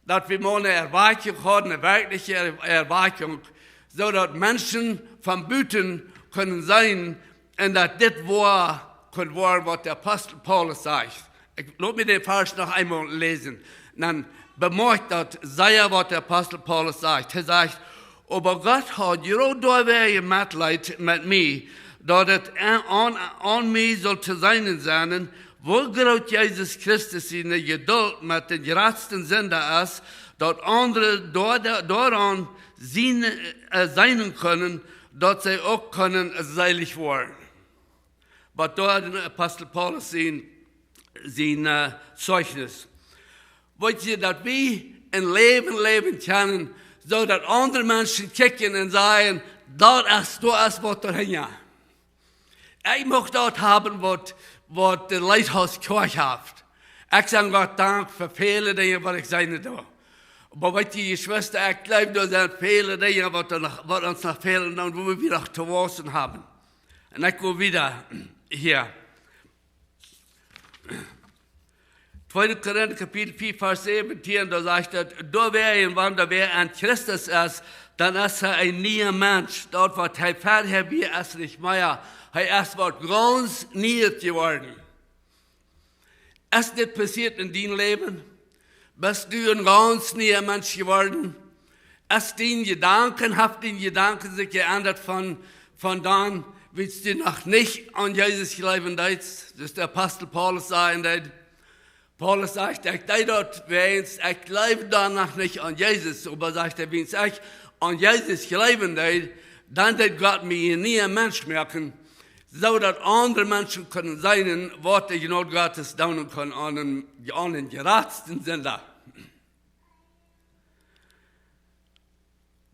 daut wie mau eene Erwakjunk hauden, eene werkjliche Er-, Erwakjunk, soo daut Menschen von buten kunnen seenen un daut dit woa kunn woaren, waut de Apostel Paulus sajcht. Ekj, lot mie dän Varsch noch eemol läsen. Dan bemoakjt daut sea, waut de Apostel Paulus sajcht. Hee sajcht: "Oba Gott haud jrod doawäajen Metleet met mie, daut et aun, aun, aun mie sull to seenen sennen, woo groot Jesus Christus siene Jedult met dän jratsten Sinda es, daut aundre doa-, doaraun siene, äh, seenen kunnen, daut see uk kunnen seelich woaren." Waut doa de Apostel Paulus sien, sien, äh, Zeichnis. Weet jie, daut wie een Läwen läwen kjennen, soo daut aundre Menschen kjikjen un sajen: "Daut es, doa es waut doahinja." Ekj mucht daut haben, waut, waut de Lighthouse Kjoakj haft. Ekj saj Gott Dank fa väle Dinja, waut ekj seenen doo. Oba weet jie, Jeschwista, ekj jleew, doa sent väle Dinja, waut doa noch, waut ons noch fälen un wua wie noch to wausen haben. Un ekj go wieda hia. Tweede Korinta Kapitel vea, Varsch säwentieen, doa sajcht et: "Doawäajen, wan wäa en Christus es, dan es hee een niea Mensch. Daut, waut hee verhäa wia, es nich mea. Hee es waut gaunz Nieet jeworden." Es dit passieet en dien Läwen? Best du een gaunz niea Mensch jeworden? Es dien Jedanken, haft dien Jedanken sikj jeendat von, von dan, wiels du noch nich aun Jesus jleewen deetst? Daut de Apostel Paulus säd, un dee, Paulus sajcht: "Ekj deed daut, wiels ekj jleewd dan noch nich aun Jesus." Oba sajcht hee: "Wiels ekj aun Jesus jleewen deed, dan deed Gott mie een niea Mensch moaken, soo daut aundre Menschen kunnen seenen, waut de Jnod Gottes doonen kaun aun dän, aun dän jratsten Sinda."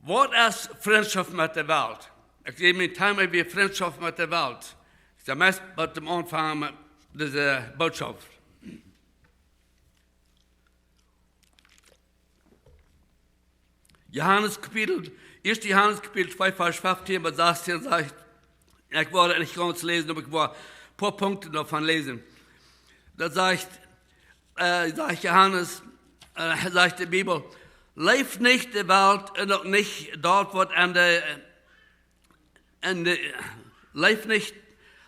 Waut es Frintschoft met de Welt? Ekj säd, mien Thema wia Frintschoft met de Welt. Ekj saj meist waut aum Aunfank met dise Bootschoft. Johanes Kapitel, ieeschte Johanes Kapitel twee, Varsch feftieen bat sastieen sajcht, ekj woa daut nich gaunz läsen, oba ekj woa een poa Punkten doavon läsen. Daut sajcht, äh, sajcht Johanes, äh, sajcht de Bibel: "Leeft nich de Welt un uk nich daut, waut aun de, aun de, leeft nich,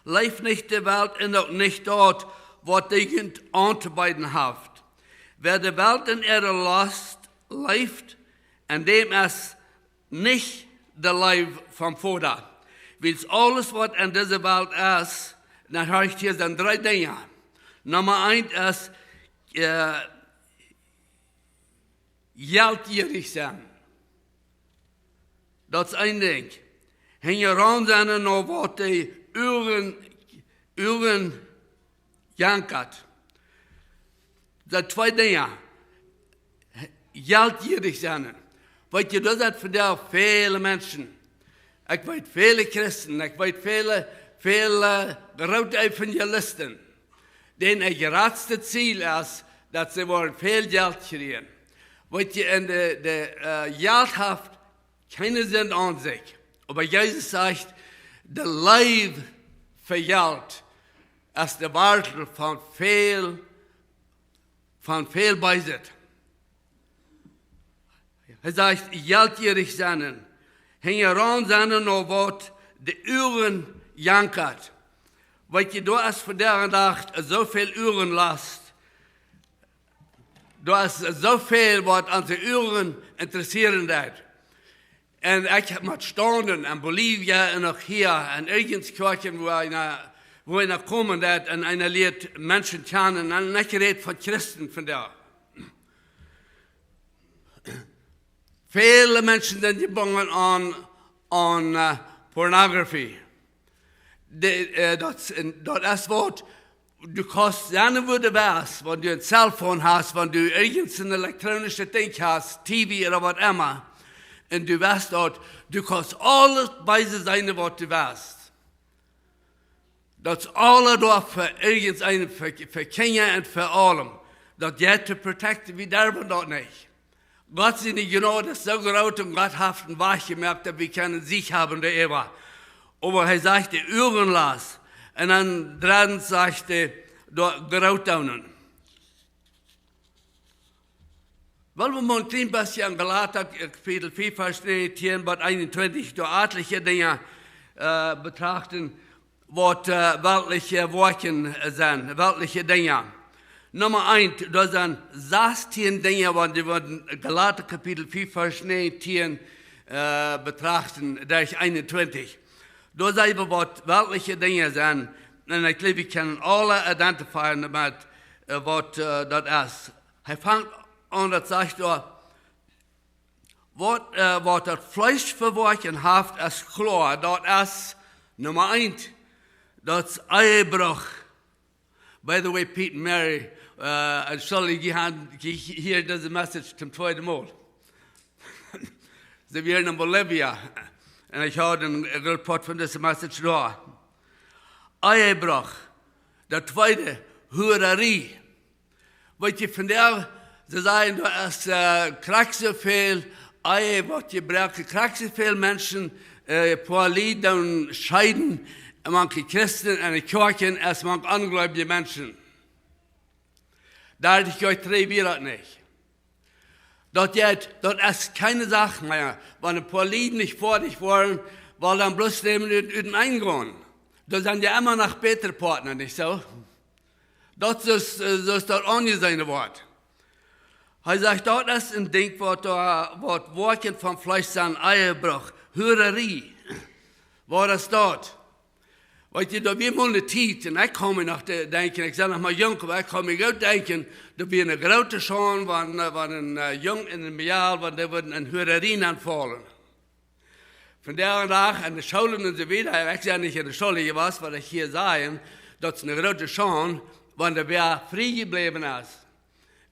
leeft nich de Welt un uk nich daut, waut de Welt auntobeeden haft. Wäa de Welt un äare Lost leeft, aun däm es nich de Leew vom Voda. Wiels aules, waut aun dise Welt es", dan hab ekj hia sent dree Dinja. Numma eent es, äh, jeltjierich sennen. Daut es een Dinkj. Hinjaraun sennen no waut de Uagen, Uagen jankat. Daut twee Dinja. Jeltjierich sennen. Weet jie, daut sent vondoag väle Menschen. Ekj weet väle Christen, ekj weet väle, väle groote Evangelisten, dän äa jratstet Ziel es, daut see woaren väl Jelt kjrieen. Weet jie, un de, de, äh, Jelt haft kjeene Sind aun sikj. Oba Jesus sajcht, de Leew fa Jelt es de Wartel von väl, von väl Beeset. Hee sajcht, jeltjierich sennen, hinjaraun sennen no waut de Uagen jankat. Weet jie, doa es vondoag dän Dach soo väl Uagenlast. Doa es soo väl, waut onse Uagen interessieren deit. Un ekj hab met Staunen en Bolivien un uk hia en irjent Kjoakjen, wua eena, wua eena komen deit un eena lieet Menschen kjanen, un ekj räd von Christen vondoag. Väle Menschen sent jebungen aun, aun, äh, Pornografie. De, äh, daut, daut es waut, du kaust sennen, wua du west, wan du een Cellphone hast, wan du irjent een elektronischet Dinkj hast, T V ooda waut emma. Un du weetst daut, du kaust aules beese sennen, waut du west. Daut es aules doa fa irjent een, fa, fa Kjinja un fa aulem. Daut jeit to protecten, wie derwen daut nich. Gott siene Jnod es soo groot un Gott haft een Wajch jemoakt, daut wie kjennen Siech haben doaräwa. Oba hee sajcht, de Uagen loten. Un dan dreddens sajcht hee, doa groot doonen. Well wie mol een kjlien bät aun Galata, Kapitel vea, Varsch näajentieen bat eenuntwintich, doa atelje Dinja, äh, betrachten, waut, äh, weltliche Woakjen, äh, sent, weltliche Dinja. Numma eent, doa sent sastieen Dinja, waut wie woaren Galata, Kapitel vea, Varsch näajentieen, äh, betrachten, derch eenuntwintich. Doa seenen wie, waut weltliche Dinja sent. Un ekj jleew, wie kjennen aule identifieren doamet, äh, waut, äh, daut es. Hee fangt aun, daut sajcht doa, waut, äh, waut daut Fleesch fa Woakjen haft, es kloa. Daut es Numma eent. Daut es Ehebruch. By the way, Pete un Mary, äh, entschuldicht, dee haben, dee hieren dise Message toom tweeden Mol. See wieren en Bolivia. Un ekj haud een, een grooten Poat von dise Message doa. Ehebruch. Daut tweede, Huararie. Weetst du, vondoag, see sajen, doa es, äh, krakjt soo väl Ehe, waut jebroaken, krakjt soo väl Menschen, äh, Poalie doonen scheiden, mank Christen un de Kjoakjen, aus mank onjleewje Menschen. Doa jeit trigj wada nich. Daut jeit, daut es kjeene Sach mea. Wan de Poalie nich foadich woaren, well dan bloos nämen ut, utenaunda gonen. Doa sent je emma noch bätre Partner, nich soo? Daut es, äh, soo aus daut aunjeseenen woat. Hee sajcht, daut es een Dinkj, waut, äh, waut Woakjen vom Fleesch sent, Ehebruch, Huararie. Waut es daut? Weetst du, daut wia mol eene Tiet, un ekj kaun mie noch de-, denkjen, ekj sie noch mau junk, oba ekj kaun mie goot denkjen, daut wia eene groote Schaund, wan, äh, wan een, äh, Jung un een Mejal, wan dee wudden en Huararie nenfaulen. Vondoag dän Dach en de Schoolen un soo wieda, ekj sie nich en de School jewast, waut ekj hia saj, daut es eene groote Schaund, wan doa wäa frie jebläwen es.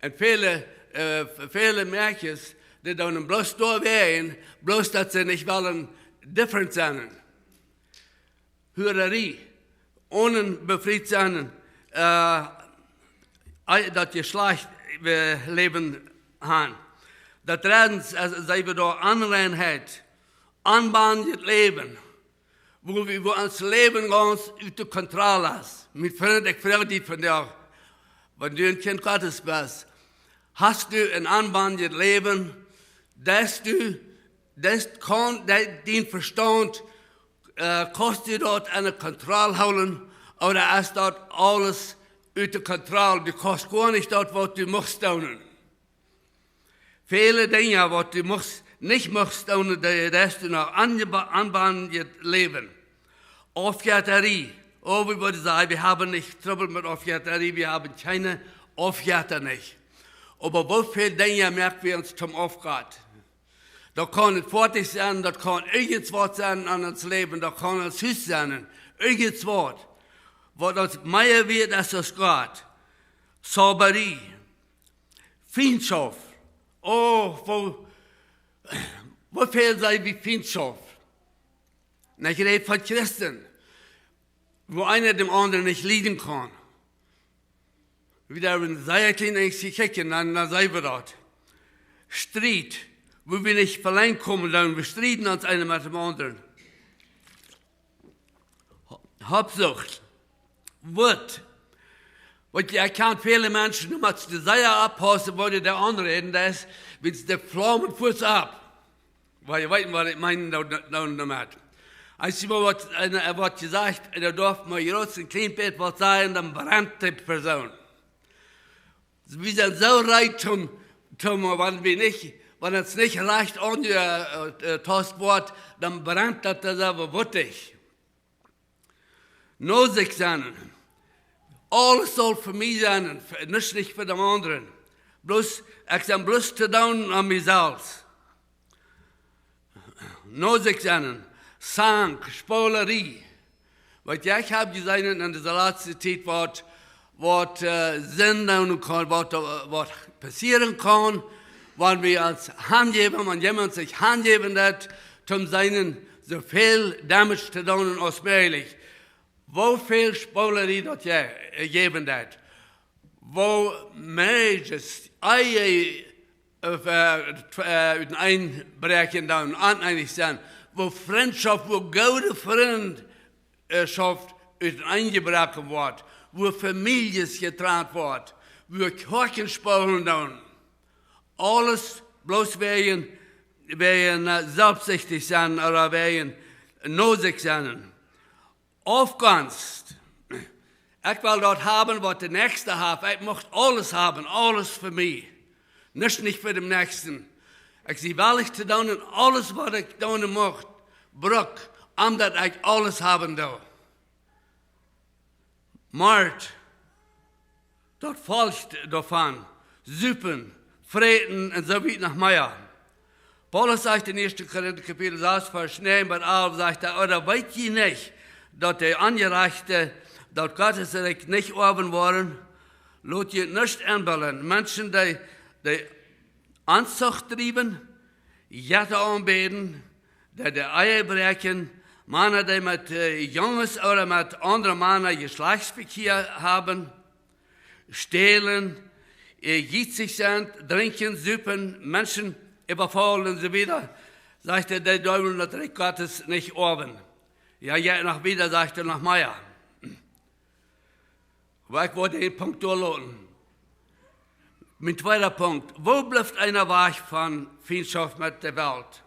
Un väle, äh, väle Mäakjes, dee doonen bloos doawäajen, bloos daut see nich wellen different sennen. Huararie, onbefriet sennen, äh, ei-, daut Jeschlajcht, äh, Läwen haben. Daut dreddens, aus, aus wie doa Onreinheit, onbendjet Läwen, wua wie, wua ons Läwen gaunz ut de Kontroll es. Mien Frint, ekj froag die vondoag, wan du een Kjint Gottes best, hast du een onbendjet Läwen, daut du, daut kaun, daut dien Vestaunt, äh, kaust du daut enne Kontroll hoolen, ooda es daut aules ut de Kontroll? Du kaust goanich doonen, waut du muchst doonen. Väle Dinja, waut du muchst, nich muchst doonen, dee, dee deist du noch aunjeba-, aunjebendjet Läwen. Aufjettarie. Oh, wie wudden sajen, wie haben nich Trubbel met Aufjettarie, wie haben kjeene Aufjetta nich. Oba woo väl Dinja moak wie ons toom Aufjett? Daut kaun een Foatich sennen, daut kaun irjent waut sennen aun ons Läwen, daut kaun ons Hus sennen, irjent waut. Waut ons mea wieet es aus Gott. Zaubarie. Fientschoft. Oh, woo, woo väl sent wie Fientschoft? Un ekj räd von Christen, wua eena dän aundren nich lieden kaun. Wie doa een sea kjlien Enjstje kjikjen, dan, dan seenen wie daut. Striet, wua wie nich velenjd komen, dan wie strieden ons eena met dän aundren. Ho-, Habsucht, Wut. Weetst du, ekj kjan väle Menschen, dee motten sea oppaussen, woo dee aunräden, daut es, wiels de Flaumen fuaz opp. Well jie weeten, waut ekj meen, doa, doa, doamet. Aus jie mol waut, äh, waut jesajcht, un doa darf mau jrods een kjlien bät waut sajen, dan brent dee Persoon. Wie sent soo reed toom, toom, wan wie nich, wan et nich rajcht aun, äh, äh, tost woat, dan brent daut doa selfst wutich. No sikj sennen. Aules saul fa mie sennen, fa, nuscht nich fa dän aundren. Bloos, ekj sie bloos to doonen aun mie selfst. No sikj sennen. Zank, Spolarie. Weetst du, ekj hab jeseenen en dise latste Tiet waut, waut, äh, sennen kaun, waut, äh, waut passieren kaun, Wan wie ons hanjäwen, wan jemaunt sikj hanjäwen deit, toom sennen, soo väl Damage to doonen aus mäajlich. Woo väl Spoolerie daut je-, äh, jäwen deit. Woo Marriages, Ehe, äh, äh, tw-, äh, uteneen bräakjen dan, oneenich sennen. Woo Frintschoft, woo goode Frind-, äh, Schoft uteneen jebroaken woat. Woo Famieljes jetrant woat. Woo Kjoakjen spoolen dan. Aules bloos wäajen, wäajen, äh, selfstsichtich sennen ooda wäajen no sikj sennen. Aufgonst. Ekj well daut haben, waut de Näakjsta haft. Ekj mucht aules haben, aules fa mie. Nuscht nich fa dän Näakjsten. Ekj sie wellich to doonen, aules, waut ekj doonen mucht, bruk, om daut ekj aules haben doo. Mord, daut folcht doavon, supen, fräten un soo wieda noch mea. Paulus sajcht en ieeschte Korinta Kapitel sas, Varsch näajen bat alf, sajcht hee: "Ooda weet jie nich, daut de Onjerajchte daut Gottes Rikj nich oawen woaren? Lot junt nich enbillen, Menschen, dee, dee Ontucht driewen, Jetta aunbäden, dee de Ehe bräakjen, Mana, dee met, äh, Junges ooda met aundre Mana Jeschlajchtsvekjia haben, stälen, äh, jietsich sent, drinkjen, supen, Menschen äwafaulen un soo wieda." Sajcht hee, dee doonen daut Rikj Gottes nich oawen. Jo, jo, noch wieda, sajcht hee, noch mea. Oba ekj woa dän Punkt doa loten. Mien tweeda Punkt. Woo blift eena wajch von Fientschoft met de Welt?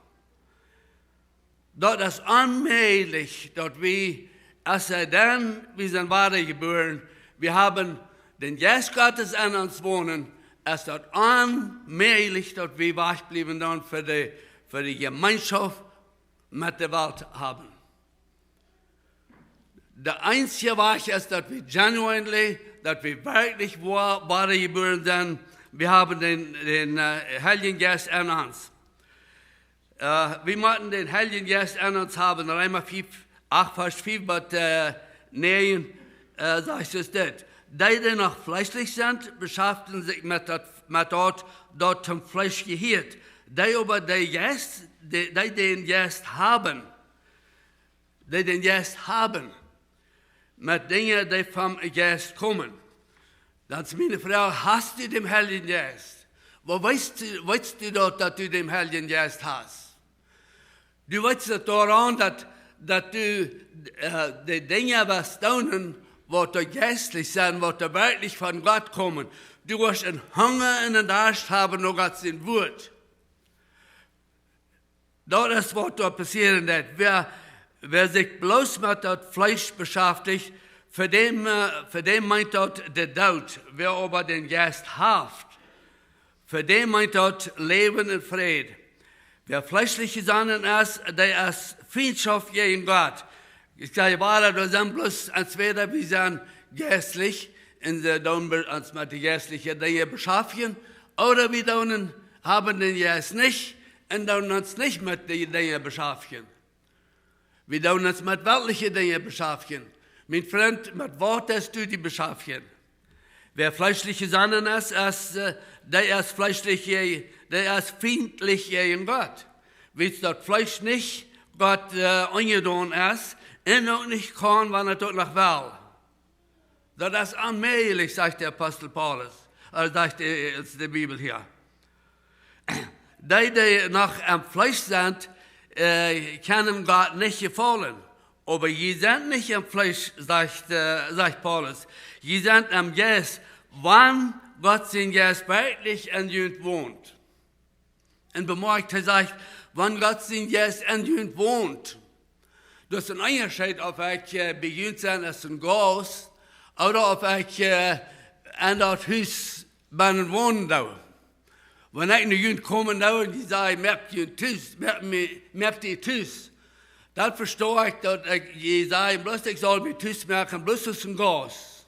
Daut es onmäajlich, daut wie, es et dan, wie sent wadajebuaren, wie haben dän Jeist Gottes en ons wonen, es daut onmäajlich, daut wie wajch bliewen dan fa de, fa de Jemeenschoft met de Welt haben. De eensje Wajch es, daut wie genuinely, daut wie werkjlich woa-, wadajebuaren sent. Wie haben dän, dän, äh, Heiljen Jeist en ons. Äh, wie motten dän Heiljen Jeist en ons haben. Reema fief, acht, Varsch fief bat, äh, näajen, äh, sajcht et dit: "Dee, dee noch fleeschlich sent, beschaftjen sikj met daut, met daut, daut toom Fleesch jehieet. Dee oba, dee Jeist, dee, dee dän Jeist haben, dee dän Jeist haben, met Dinja, dee vom Jeist komen." Dan es miene Froag: Hast du dän Heiljen Jeist? Woo weetst du, weetst du daut, daut du dän Heiljen Jeist hast? Du weetst daut doaraun, daut, daut du, äh, de Dinja woascht doonen, waut doa jeistlich sent, waut doa werkjlich von Gott komen. Du woascht een Hunga un een Darscht haben no Gott sien Wuat. Daut es, waut doa passieren deit. Wäa, wäa sikj bloos met daut Fleesch beschaftjt, fa däm, äh, fa däm meent daut de Doot. Wäa oba dän Jeist haft, fa däm meent daut Läwen un Fräd. Wäa fleeschlich jesonnen es, dee es Fientschoft jäajen Gott. Ekj saj, wada, doa sent bloos entwäda wie sent jeistlich un see doonen be-, ons met de jeistliche Dinja beschaftjen, ooda wie doonen, haben dän Jeist nich un doonen ons nich met de Dinja beschaftjen. Wie doonen ons met weltliche Dinja beschaftjen. Mien Frint, met waut deist du die beschaftjen? Wäa fleeschlich jesonnen es, es, äh, dee es fleeschlich je-, dee es fientlich jäajen Gott. Wiels daut Fleesch nich Gott, äh, unjedonen es un uk nich kaun, wan et uk noch well. Daut es onmäajlich, sajcht de Apostel Paulus, äh, sajcht de, de Bibel hia. Dee, dee noch aum Fleesch sent, äh, kjennen Gott nich jefaulen. Oba jie sent nich aum Fleesch, sajcht, äh, sajcht Paulus. Jie sent aum Jeist, wan Gott sien Jeist werkjlich en junt wont. Un bemoakjt, hee sajcht, wan Gott sien Jeist en junt wont. Daut es een Unjascheet, auf ekj, äh, bie junt sie aus een Gaust ooda auf ekj, äh, en daut Hus bennen wonen doo. Wan ekj no junt komen doo un jie sajen: "Moakt junt tus, moakt mie, moakt die tus." Dan vesto ekj daut ekj, jie sajen bloos, ekj saul mie tus moaken, bloos aus een Gaust.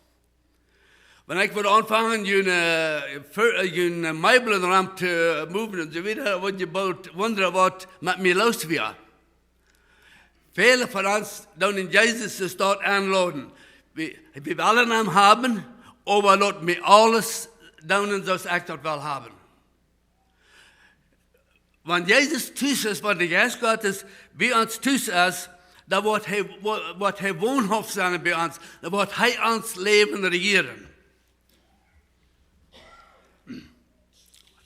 Wan ekj wudd aunfangen, june, äh, Fer-, äh, june, äh, Meeblen rom to, äh, moven un soo wieda, wudd jie boolt wundren, waut met mie loos wia. Väle von ons doonen Jesus es daut aunloden. Wie, wie wellen am haben, oba lot mie aules doonen, soo aus ekj daut well haben. Wan Jesus tus es, wan de Jeist Gottes bie ons tus es, dan woat hee, wo-, woat hee wonhauft sennen bie ons, dan woat hee ons Läwen rejieren.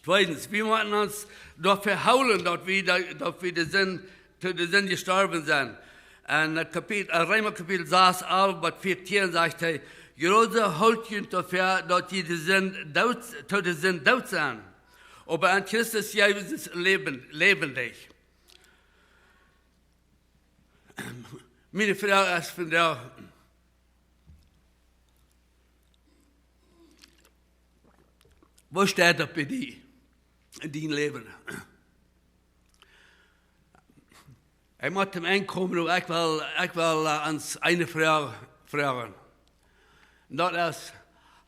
Tweedens, wie motten ons doafäa hoolen, daut wie de, daut wie de Sind, to de Sind jestorwen sent. En daut Kapitel, en Reema Kapitel sas, alf bat vieetieen sajcht hee: "Jie aula hoolt junt doafäa, daut jie de Sind doot, to de Sind doot sent, oba en Christus Jesus läwen, läwendich." Miene Froag es vondoag: Woo steit daut bie die en dien Läwen? Ekj mott toom Enj komen, oba ekj well, ekj well, äh, ons eene Froag froagen. Daut es: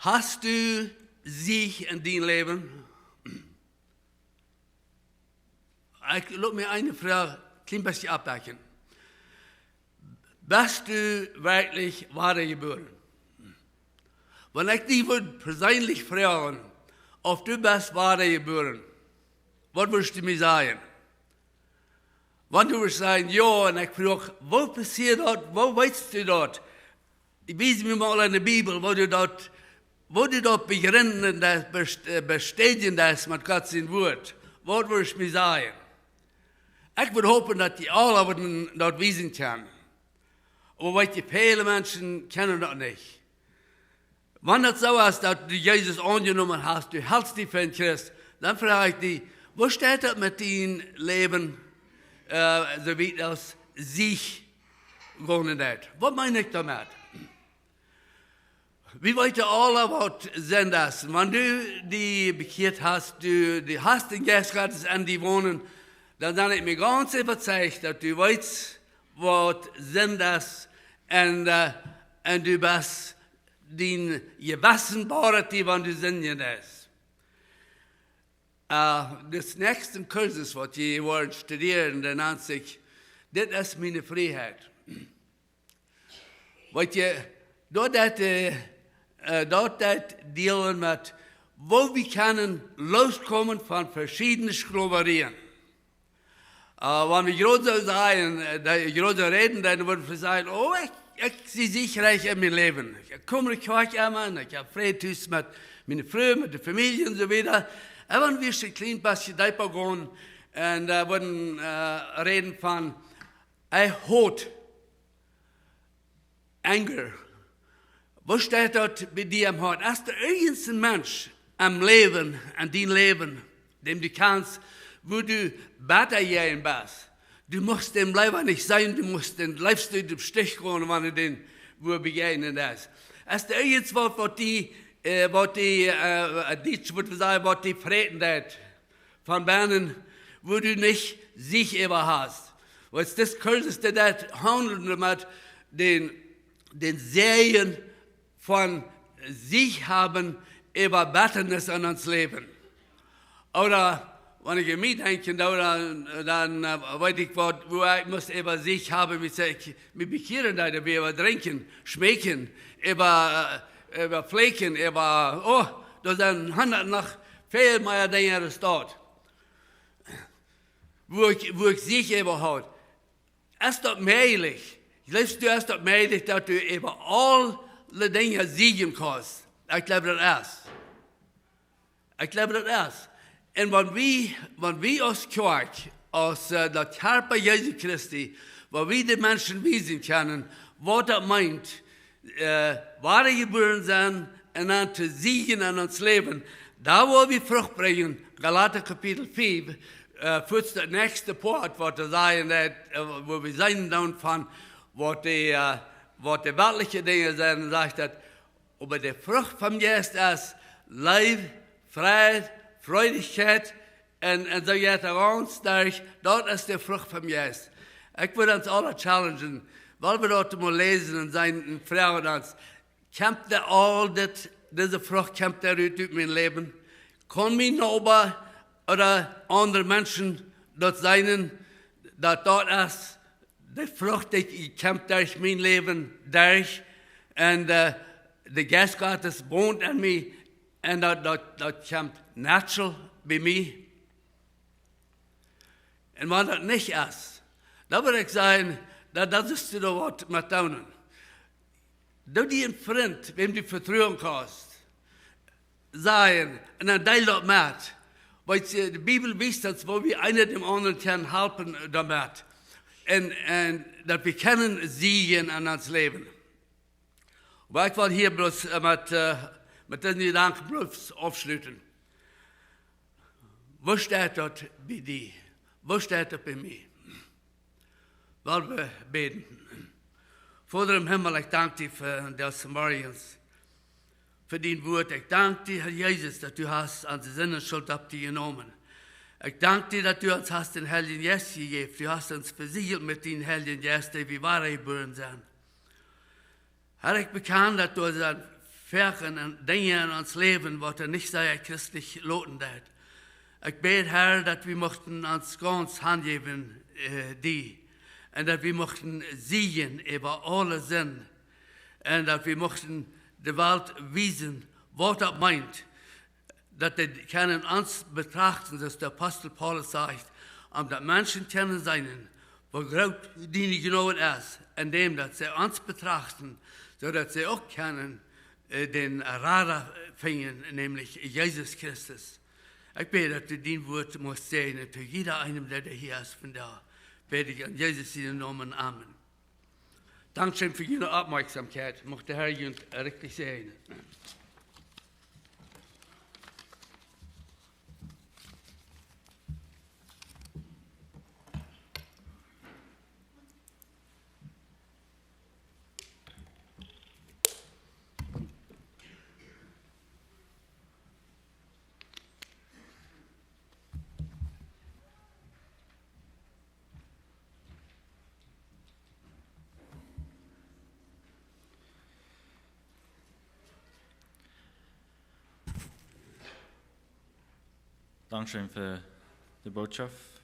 Hast du Sieg en dien Läwen? Ekj lot mie eene Froag kjlien bät aufdakjen. Best du werkjlich wadajebuaren? Wan ekj die wudd perseenlich froagen, auf du best wadajebuaren, waut wurscht du mie sajen? Wan du wurscht sajen: "Jo", un ekj fruach: "Woo passieet daut? Woo weetst du daut? Wies mie mol en de Bibel, woo du daut, woo du daut bejrinden deist, best-, äh, bestädjen deist met Gott sien Wort." Waut wurscht mie sajen? Ekj wudd hopen, daut die aula wudden daut wiesen kjennen. Oba weetst, väle Menschen kjennen daut nich. Wan daut soo es, daut du Jesus aunjenomen hast, du helst die fa een Christ, dan froag ekj die: Woo steit daut met dien Läwen, äh, soo wiet aus Sieg gonen deit? Waut meen ekj doamet? Wie weeten aula, waut Sind es. Wan du die bekjieet hast, du, du hast dän Jeist Gottes en die wonen, dan sie ekj mie gaunz äwazeicht, daut du weetst, waut Sind es, un, äh, un du best, dien Jewessen boaret die, wan du sindjen deist. Äh, daut näakjste Kursus, waut jie woaren studieren, daut nant sikj: "Dit es miene Frieheit." Weetst, daut deit, äh, äh, daut deit dealen met, woo wie kjennen loskomen von veschiedne Sklowarien. Äh, wan wie groot soo sajen, äh, dee groot soo räden, dan wudden wie sajen: "Oh, ekj, ekj sie siegreich en mien Läwen. Ekj kom no Kjoakj emma, un ekj hab Fräd tus met miene Fru, met de Famielje un soo wieda." Un wan wie een kjlien bät deepa gonen un, äh, wudden, äh, räden von: "I hate anger." Woo steit daut bie die em Hoat? Es doa irjent een Mensch em Läwen, en dien Läwen, däm du kjanst, wua du bäta jäajen best? Du muchst dän leewa nich seenen, du muchst dän leefst ut dän Stich gonen, wan du dän wua bejäajnen deist. Es doa irjent waut, waut die, äh, waut die, äh, Dietsch wudd wie sajen, waut die fräten deit von bennen, wua du nich Sieg äwa hast? Waut dis Kursus, dee deit haundlen met dän, dän Säajen von Sieg haben äwa Bettanis en ons Läwen. Ooda, wan ekj aun mie denkj, dan, dan, äh, weet ekj waut, wua ekj must äwa Sieg haben, wie ekj mie bekjieren deed, wua äwa drinkjen, schmeekjen, äwa, äh, äwa fläakjen, äwa, oh, doa sent hundat noch väl mea Dinja en de Staut, wua ekj, wua ekj Sieg äwa haud. Es daut mäajlich? Jleefst du, es daut mäajlich, daut du äwa aule Dinja siegen kaust? Ekj jleew, daut es. Ekj jleew, daut es. Un wan wie, wan wie aus Kjoakj, aus, äh, daut Kjarpa Jesu Christi, wan wie de Menschen wiesen kjennen, waut daut meent, äh, wadajebuaren sennen un dan to siegen en ons Läwen, dan woa wie Frucht brinjen. Galata Kapitel fief, äh, fuats daut näakjste Poat, waut doa sajcht, daut, äh, wua wie seenen dan von, waut de, äh, waut de weltliche Dinja sent, sajcht daut: "Oba de Frucht vom Jeist es Leew, Freid, Freelichkjeit un, un soo wieda gaunz derch, daut es de Frucht vom Jeist." Ekj wudd ons aula challengen, wiels wie daut mol läsen un seenen un froagen ons: Kjemt dee aul dit, dise Frucht, kjemt dee rut ut mien Läwen? Kaun mien Noba ooda aundre Menschen daut seenen, daut daut es de Frucht, dee kjemt derch mien Läwen derch, un, äh, de Jeist Gottes wont en mie, un daut, daut, daut kjemt natural bie mie. Un wan daut nich es, dan wudd ekj sajen, dan, dan sust du doa waut met doonen. Doo die een Frint, wäm du vetruen kaust, sajen, un dan deel daut met. Wiels, äh, de Bibel wiest ons, woo wie eena däm aundren kjennen halpen doamet. Un, un daut wie kjennen siegen en ons Läwen. Oba ekj well hia bloos, äh, met, äh, met disen Jedanken bloos aufschluten. Woo steit daut bie die? Woo steit daut bie mie? Lot ons bäden. Voda em Himmel, ekj dank die fa dise Morjes, fa dien Wuat. Ekj dank die, Herr Jesus, daut du hast onse Sinden Schult opp die jenomen. Ekj dank die, daut du ons hast dän Heiljen Jeist jejäft. Du hast ons vesieejelt met dän Heiljen Jeist, daut wie wada jebuaren sent. Herr, ekj bekjan, daut doa sent Wäaj un Dinja en ons Läwen, waut doa nich sea christlich loten deit. Ekj bäd, Herr, daut wie muchten ons gaunz hanjäwen, äh, die. Un daut wie muchten siegen äwa aule Sind. Un daut wie muchten de Welt wiesen, waut daut meent, daut dee kjennen ons betrachten, soo aus de Apostel Paulus sajcht, om daut Menschen kjennen seenen, woo groot diene Jnod es, endäm daut see ons betrachten, soo daut see uk kjennen, äh, dän Rada finjen, nämlich Jesus Christus. Ekj bäd, daut du dien Wuat mucht säajnen to jieda eenem, dee hia es vondoag. Bäd ekj en Jesus sienen Nomen. Amen. Dankscheen fa june Oppmoakjsomkjeit. Mucht de Herr junt rikjlich säajnen. Dankscheen fa de Bootschoft.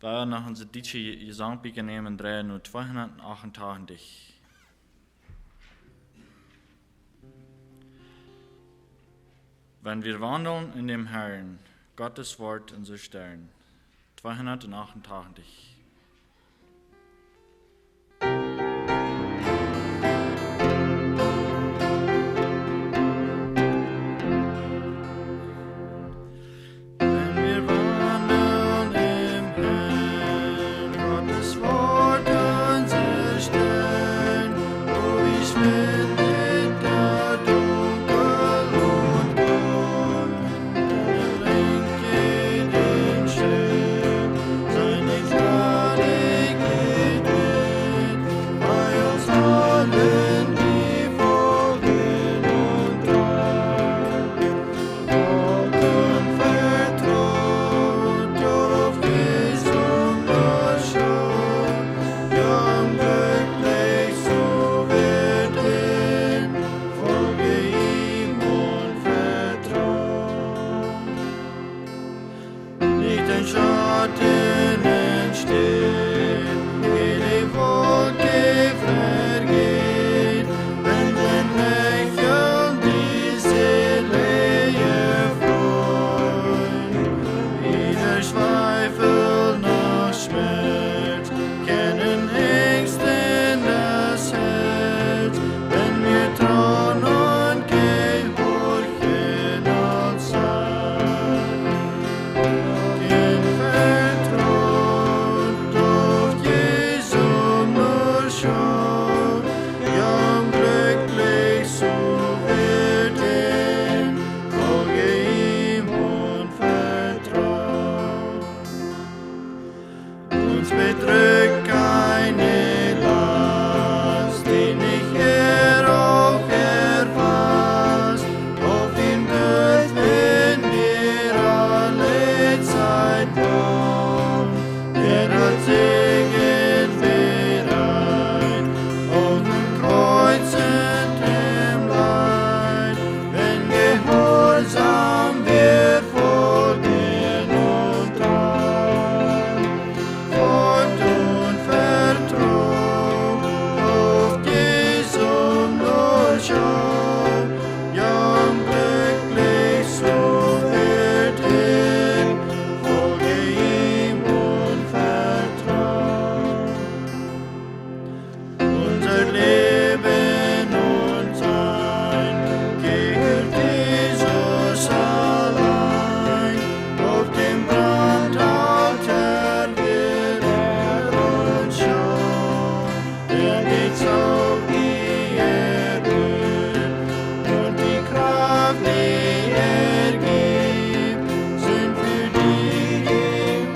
Wie noch onse dietsche Jesangbook nämen, dree null tweehundertachtundachtzig. Wenn wir wandeln in dem Herrn, Gottes Wort unser Stern. Zweihundertachtundachtzig. Wenn wir wandeln im Herrn, Gottes Wort unser Stern, wo ich bin hinter Dunkel und Gold, lenke den Schritt, sei nicht die er gibt, sind für die, die ihm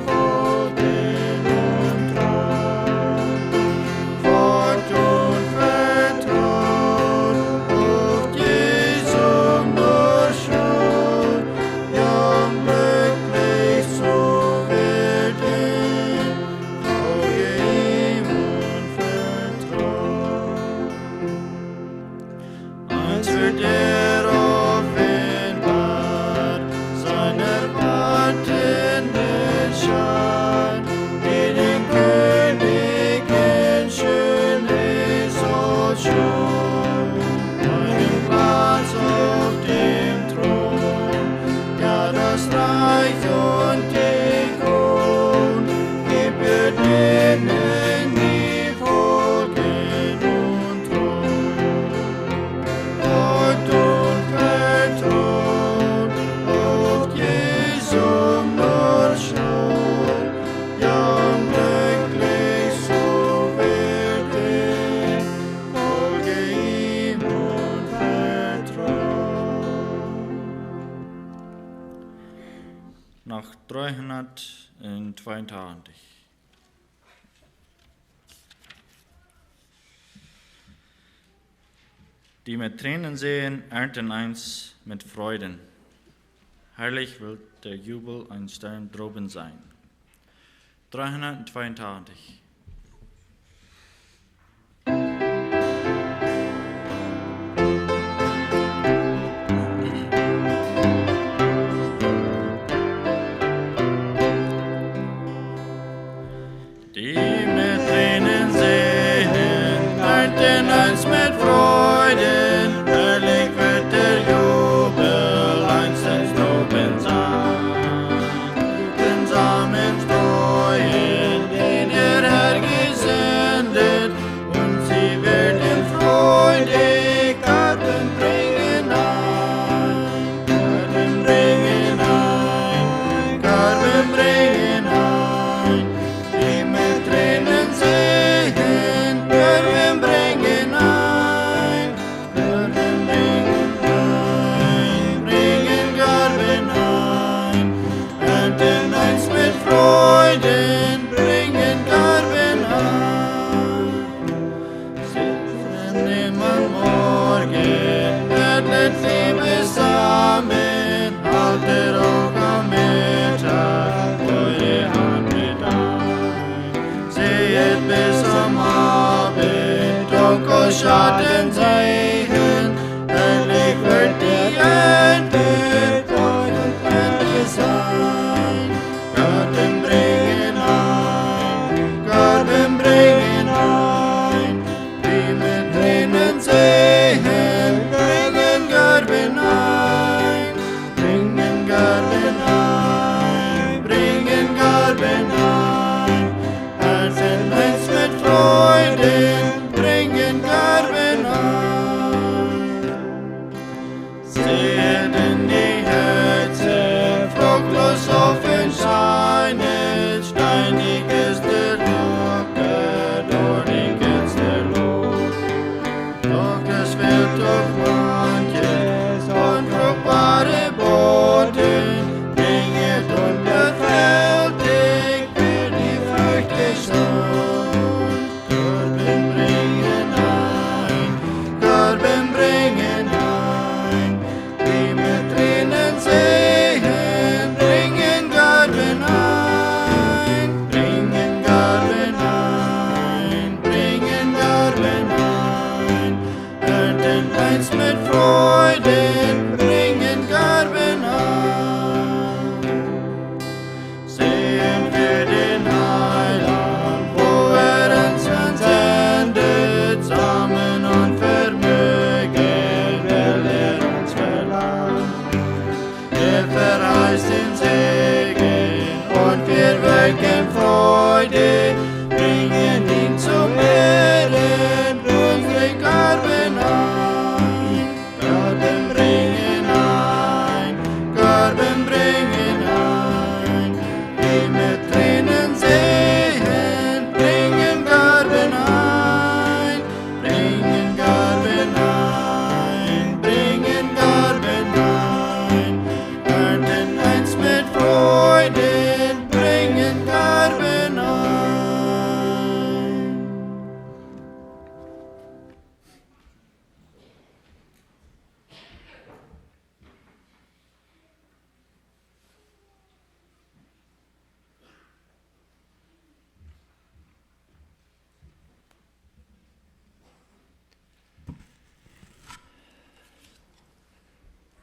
folgen und treu. Folgt und vertraut auf Jesu nur Schau, ja, glücklich so wird er, folge ihm und vertraut. Eins wird er offenbart, seiner Wartenden Schein, wie den Königen schön es, so schön, einen Platz auf dem Thron. Ja, das Reich und die Krone gibt er denen, die folgen und treu. Folgt und vertraut auf Jesu nur Schau, ja, glücklich so wird er, folge ihm und vertraut. Noch dreehundertzweiundzwanzig. Die mit Tränen säen, ernten eins mit Freuden. Herrlich wird der Jubel, ein Stern droben sein. Dreehundertzweiundzwanzig. Die mit Tränen säen, ernten eins mit Freuden, herrlich wird der Jubel, ein Stern droben sein. Den Samen streuen, den der Herr gesendet, und sie werden freudig Garben bringen ein. Garben bringen ein, Garben bringen ein. Die mit Tränen säen, Garben bringen ein. Garben bringen ein, bringen Garben ein. Ernten eins mit Freuden, bringen Garben ein. Sitzen immer morgen, werdet sie besamen, haltet auch am Mittag eure Hand mit ein. Sehet bis am Abend, Dunkel, Schatten, Segen, herrlich wird die Ernte, Freuden, Freude sein. Garben bringen ein, Garben bringen ein, die mit Tränen säen, bringen Garben ein, bringen Garben ein, bringen Garben ein, ernten eins mit Freuden, bringen Garben ein. Seht in die Hitze, fruchtlos offen scheinet, steinig ist der Acker, dornig ist der Lohm. Doch es fehlt doch manches, unfruchtbare Boden, bringet und erfällt dich für die Früchte Sand. Garben bringen ein, Garben bringen ein, die mit Tränen säen, bringen Garben ein, bringen Garben ein, bringen Garben ein, ernten eins mit Freuden, bringen Garben ein. Sehen wir den Heiland, wo er uns hinsendet, Samen und Vermögen will er uns verleihen. Er verheißt den Segen und wir wecken Freude, bringen ihn zum Ehren unsere Garben ein. Garben bringen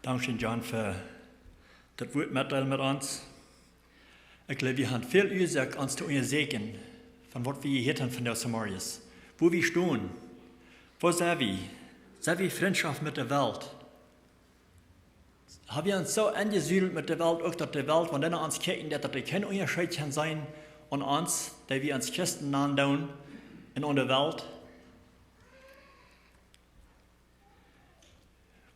Dankscheen, John, fa daut Wuat metdeelen met ons. Ekj jleew, wie haben väl Uasoak, ons to unjasäkjen von waut wie hia han von de Samarias. Wua wie stonen, wua sent wie? Sent wie Frintschoft met de Welt? Haben wie ons soo enjesuddelt met de Welt, uk daut de Welt, wan dee no ons kjikjen deit, daut dee kjeen Unjascheet kjennen seenen aun ons, dee wie ons Christen nandoonen, un aun de Welt?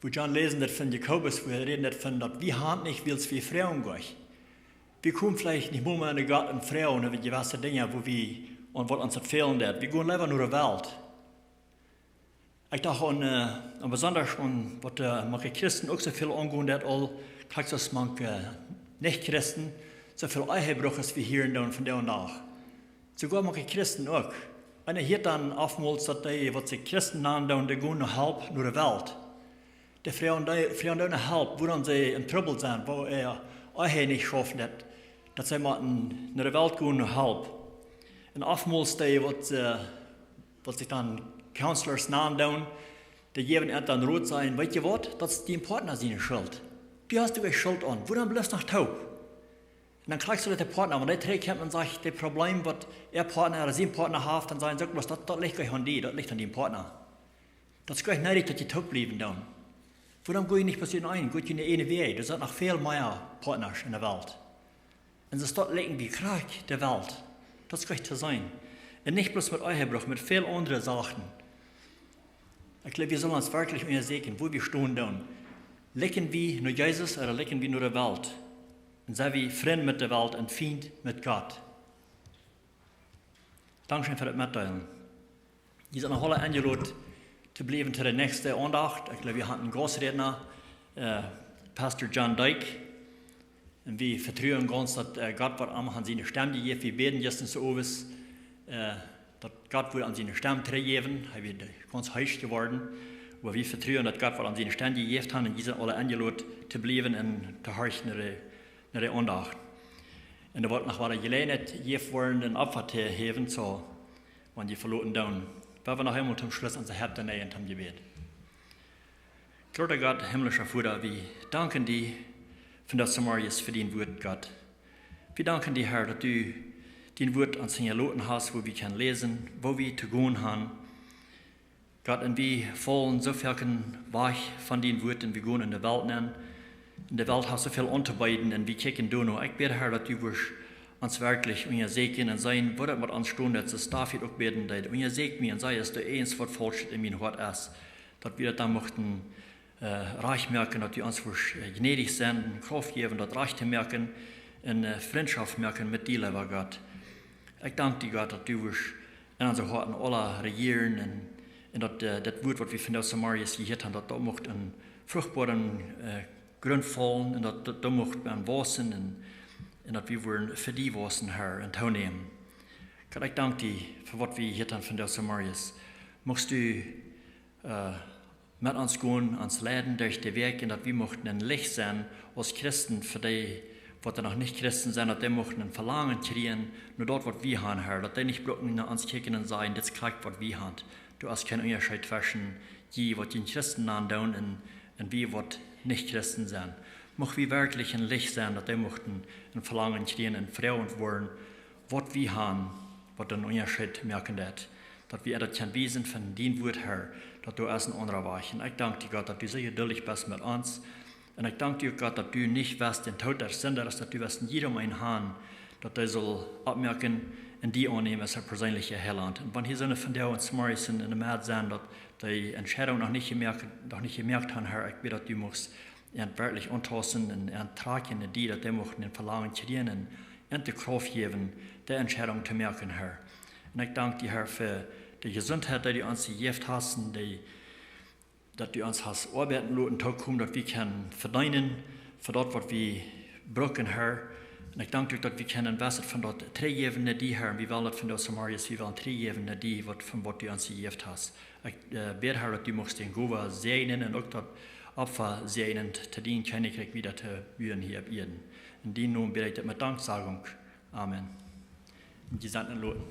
Wua John läsen deit von Jakobus, wua hee räden deit von daut wie haben nich, wiels wie froagen gonen. Wie komen veleicht nich mol no Gott un froagen äwa jewesse Dinja, wua wie, un waut ons daut fälen deit. Wie gonen leewa no de Welt. Ekj docht aun, äh, aun besonda aun waut, äh, mank Christen uk soo väl aungonen deit, aul krakjt soo aus mank, äh, Nich-Christen, soo väl Ehebruch aus wie hieren doonen vondoag dän Dach. Soogoa mank Christen uk. Un eena hieet dan oftmols daut dee, waut sikj Christen nandoonen, dee gonen no Help no de Welt. Dee froagen, dee froagen no Help, wuarom see en Trubbel sent, wua äa Ehe nich schaufen deit, daut see motten no de Welt gonen no Help. Un oftmols dee, waut, äh, waut sikj dan Counselors nandoonen, dee jäwen an dan Rot, sajen: "Weetst du waut? Daut es dien Partner siene Schult. Du hast doa Schult aun. Wuarom blifst du noch toop?" Un dan kjrichst du daut de Partner, wan dee trigjkjemt un sajcht, daut Problem, waut äa Partner ooda sien Partner haft, dan sajen see uk bloos: "Daut, daut licht nich aun die, daut licht aun dien Partner. Daut es nich needich, daut jie toop bliewen dan. Wuarom go jie nich bloos en een, go jie en eene Wajch? Doa sent noch väl mea Partners en de Welt." Un soo es daut, licht wie krakjt de Welt. Daut es krakjt to seenen. Un nich bloos met Ehebruch, met väl aundre Sachen. Ekj jleew, wie sellen ons werkjlich unjasäkjen, wua wie stonen doonen. Lichten wie no Jesus ooda lichten wie no de Welt? Un sent wie Frind met de Welt un Fiend met Gott? Dankscheen fa daut Metdeelen. Jie sent noch aule enjelot to bliewen to de näakjste Aundacht. Ekj jleew, wie haben en Gausträdna, äh, Pastor John Dyke. Un wie vetruen gaunz, daut, äh, Gott woat am siene Stemm jejäft. Wie bäden jistren soo owes, äh, daut Gott woat am siene Stemm trigjjäwen. Hee wia gaunz heesch jeworden. Oba wie vetruen, daut Gott woat am siene Stemm jejäft haben. Un jie sent aule enjelot to bliewen un to horchen no de, no de Aundacht. Un doa woat noch wada Jeläajenheit jejäft woaren, een Opfa to häwen, soo, wan jie veloten doonen. Woa wie noch eemol toom Schluss onse Hoaten näajen toom Jebäd. Groota Gott, himmlischa Voda, wie danken die vondoag zemorjes fa dien Wuat, Gott. Wie danken die, Herr, daut du dien Wuat ons hinjaloten hast, wua wie kjennen läsen, wua wie to gonen haben. Gott, un wie faulen soo väl wajch von dien Wuat un wie gonen en de Welt nenn. Un de Welt haft soo väl auntobeeden un wie kjikjen doano. Ekj bäd, Herr, daut du wurscht ons werkjlich unjasäkjen un seenen, wua daut met ons stonen deit, soo aus David uk bäden deed: "Unjasäkj mie un see, es doa irjent waut faulsch en mien Hoat es." Daut wie daut dan muchten, äh, rajcht moaken, daut du ons wurscht, äh, jnädich sennen, Krauft jäwen, daut rajcht to moaken un, äh, Frintschoft moaken met die, leewa Gott. Ekj dank die, Gott, daut du wurscht en onse Hoaten aula rejieren un, un daut, äh, daut Wuat, waut wie vondoag zemorjes jehieet haben, daut daut mucht en fruchtboaren, äh, Grunt faulen un daut, daut, daut mucht aun wausen un, un daut wie wudden fa die wausen, Herr, un toonämen. Gott, ekj dank die fa waut wie jehieet haben vondoag zemorjes. Muchst du, äh, met ons gonen, ons leiden derch de Wäakj un daut wie muchten en Licht sennen aus Christen fa dee, waut noch nich Christen sent, daut dee muchten en Velangen kjrieen no daut, waut wie haben, Herr. Daut dee nich brucken no ons kjikjen un sajen: "Dit es krakjt, waut wie haben." Doa es kjeen Unjascheet tweschen jie, waut jie Christen nandoonen, un, un wie, waut nich Christen sent. Mucht wie werkjlich en Licht sennen, daut dee muchten en Velangen kjrieen un froagen woaren, waut wie haben, waut en Unjascheet moaken deit. Daut wie daut kjennen wiesen von dien Wuat, Herr, daut doa es en aundra Wajch. Un ekj dank die, Gott, daut du soo jeduldich best met ons. Un ekj dank die uk, Gott, daut du nich west dän Doot der Sinda, daut du west en jiedem eenen haben, daut dee saul oppmoaken un die aunnämen aus äa perseenlicha Heilaunt. Un wan hia sent vondoag zemorjes en de Med sent, daut dee Entscheidunk noch nich jemoakt, noch nich jemoakt haben, Herr, ekj bäd, daut du muchst an werkjlich auntausten un an trakjen no die, daut dee muchten en Velangen kjrieen un an de Krauft jäwen, dee Entscheidunk to moaken, Herr. Un ekj dank die, Herr, fa de Jesuntheit, dee du ons jejäft hast, un dee, daut du ons hast Oabeit loten tookomen, daut wie kjennen vedeenen fa daut, waut wie brucken, Herr. Un ekj dank die, daut wie kjennen waut von daut trigjjäwen no die, Herr. Un wie wellen daut vondoag zemorjes, wie wellen trigjjäwen no die, waut, von waut du ons jejäft hast. Ekj, äh, bäd, Herr, daut du muchst dän Gowa säajnen un uk daut Opfa säajnen, to dien Kjennichrikj wieda to buen hia opp Ieed. En dienen Nomen bäd ekj dit met Danksagung. Amen. Un jie sent entloten.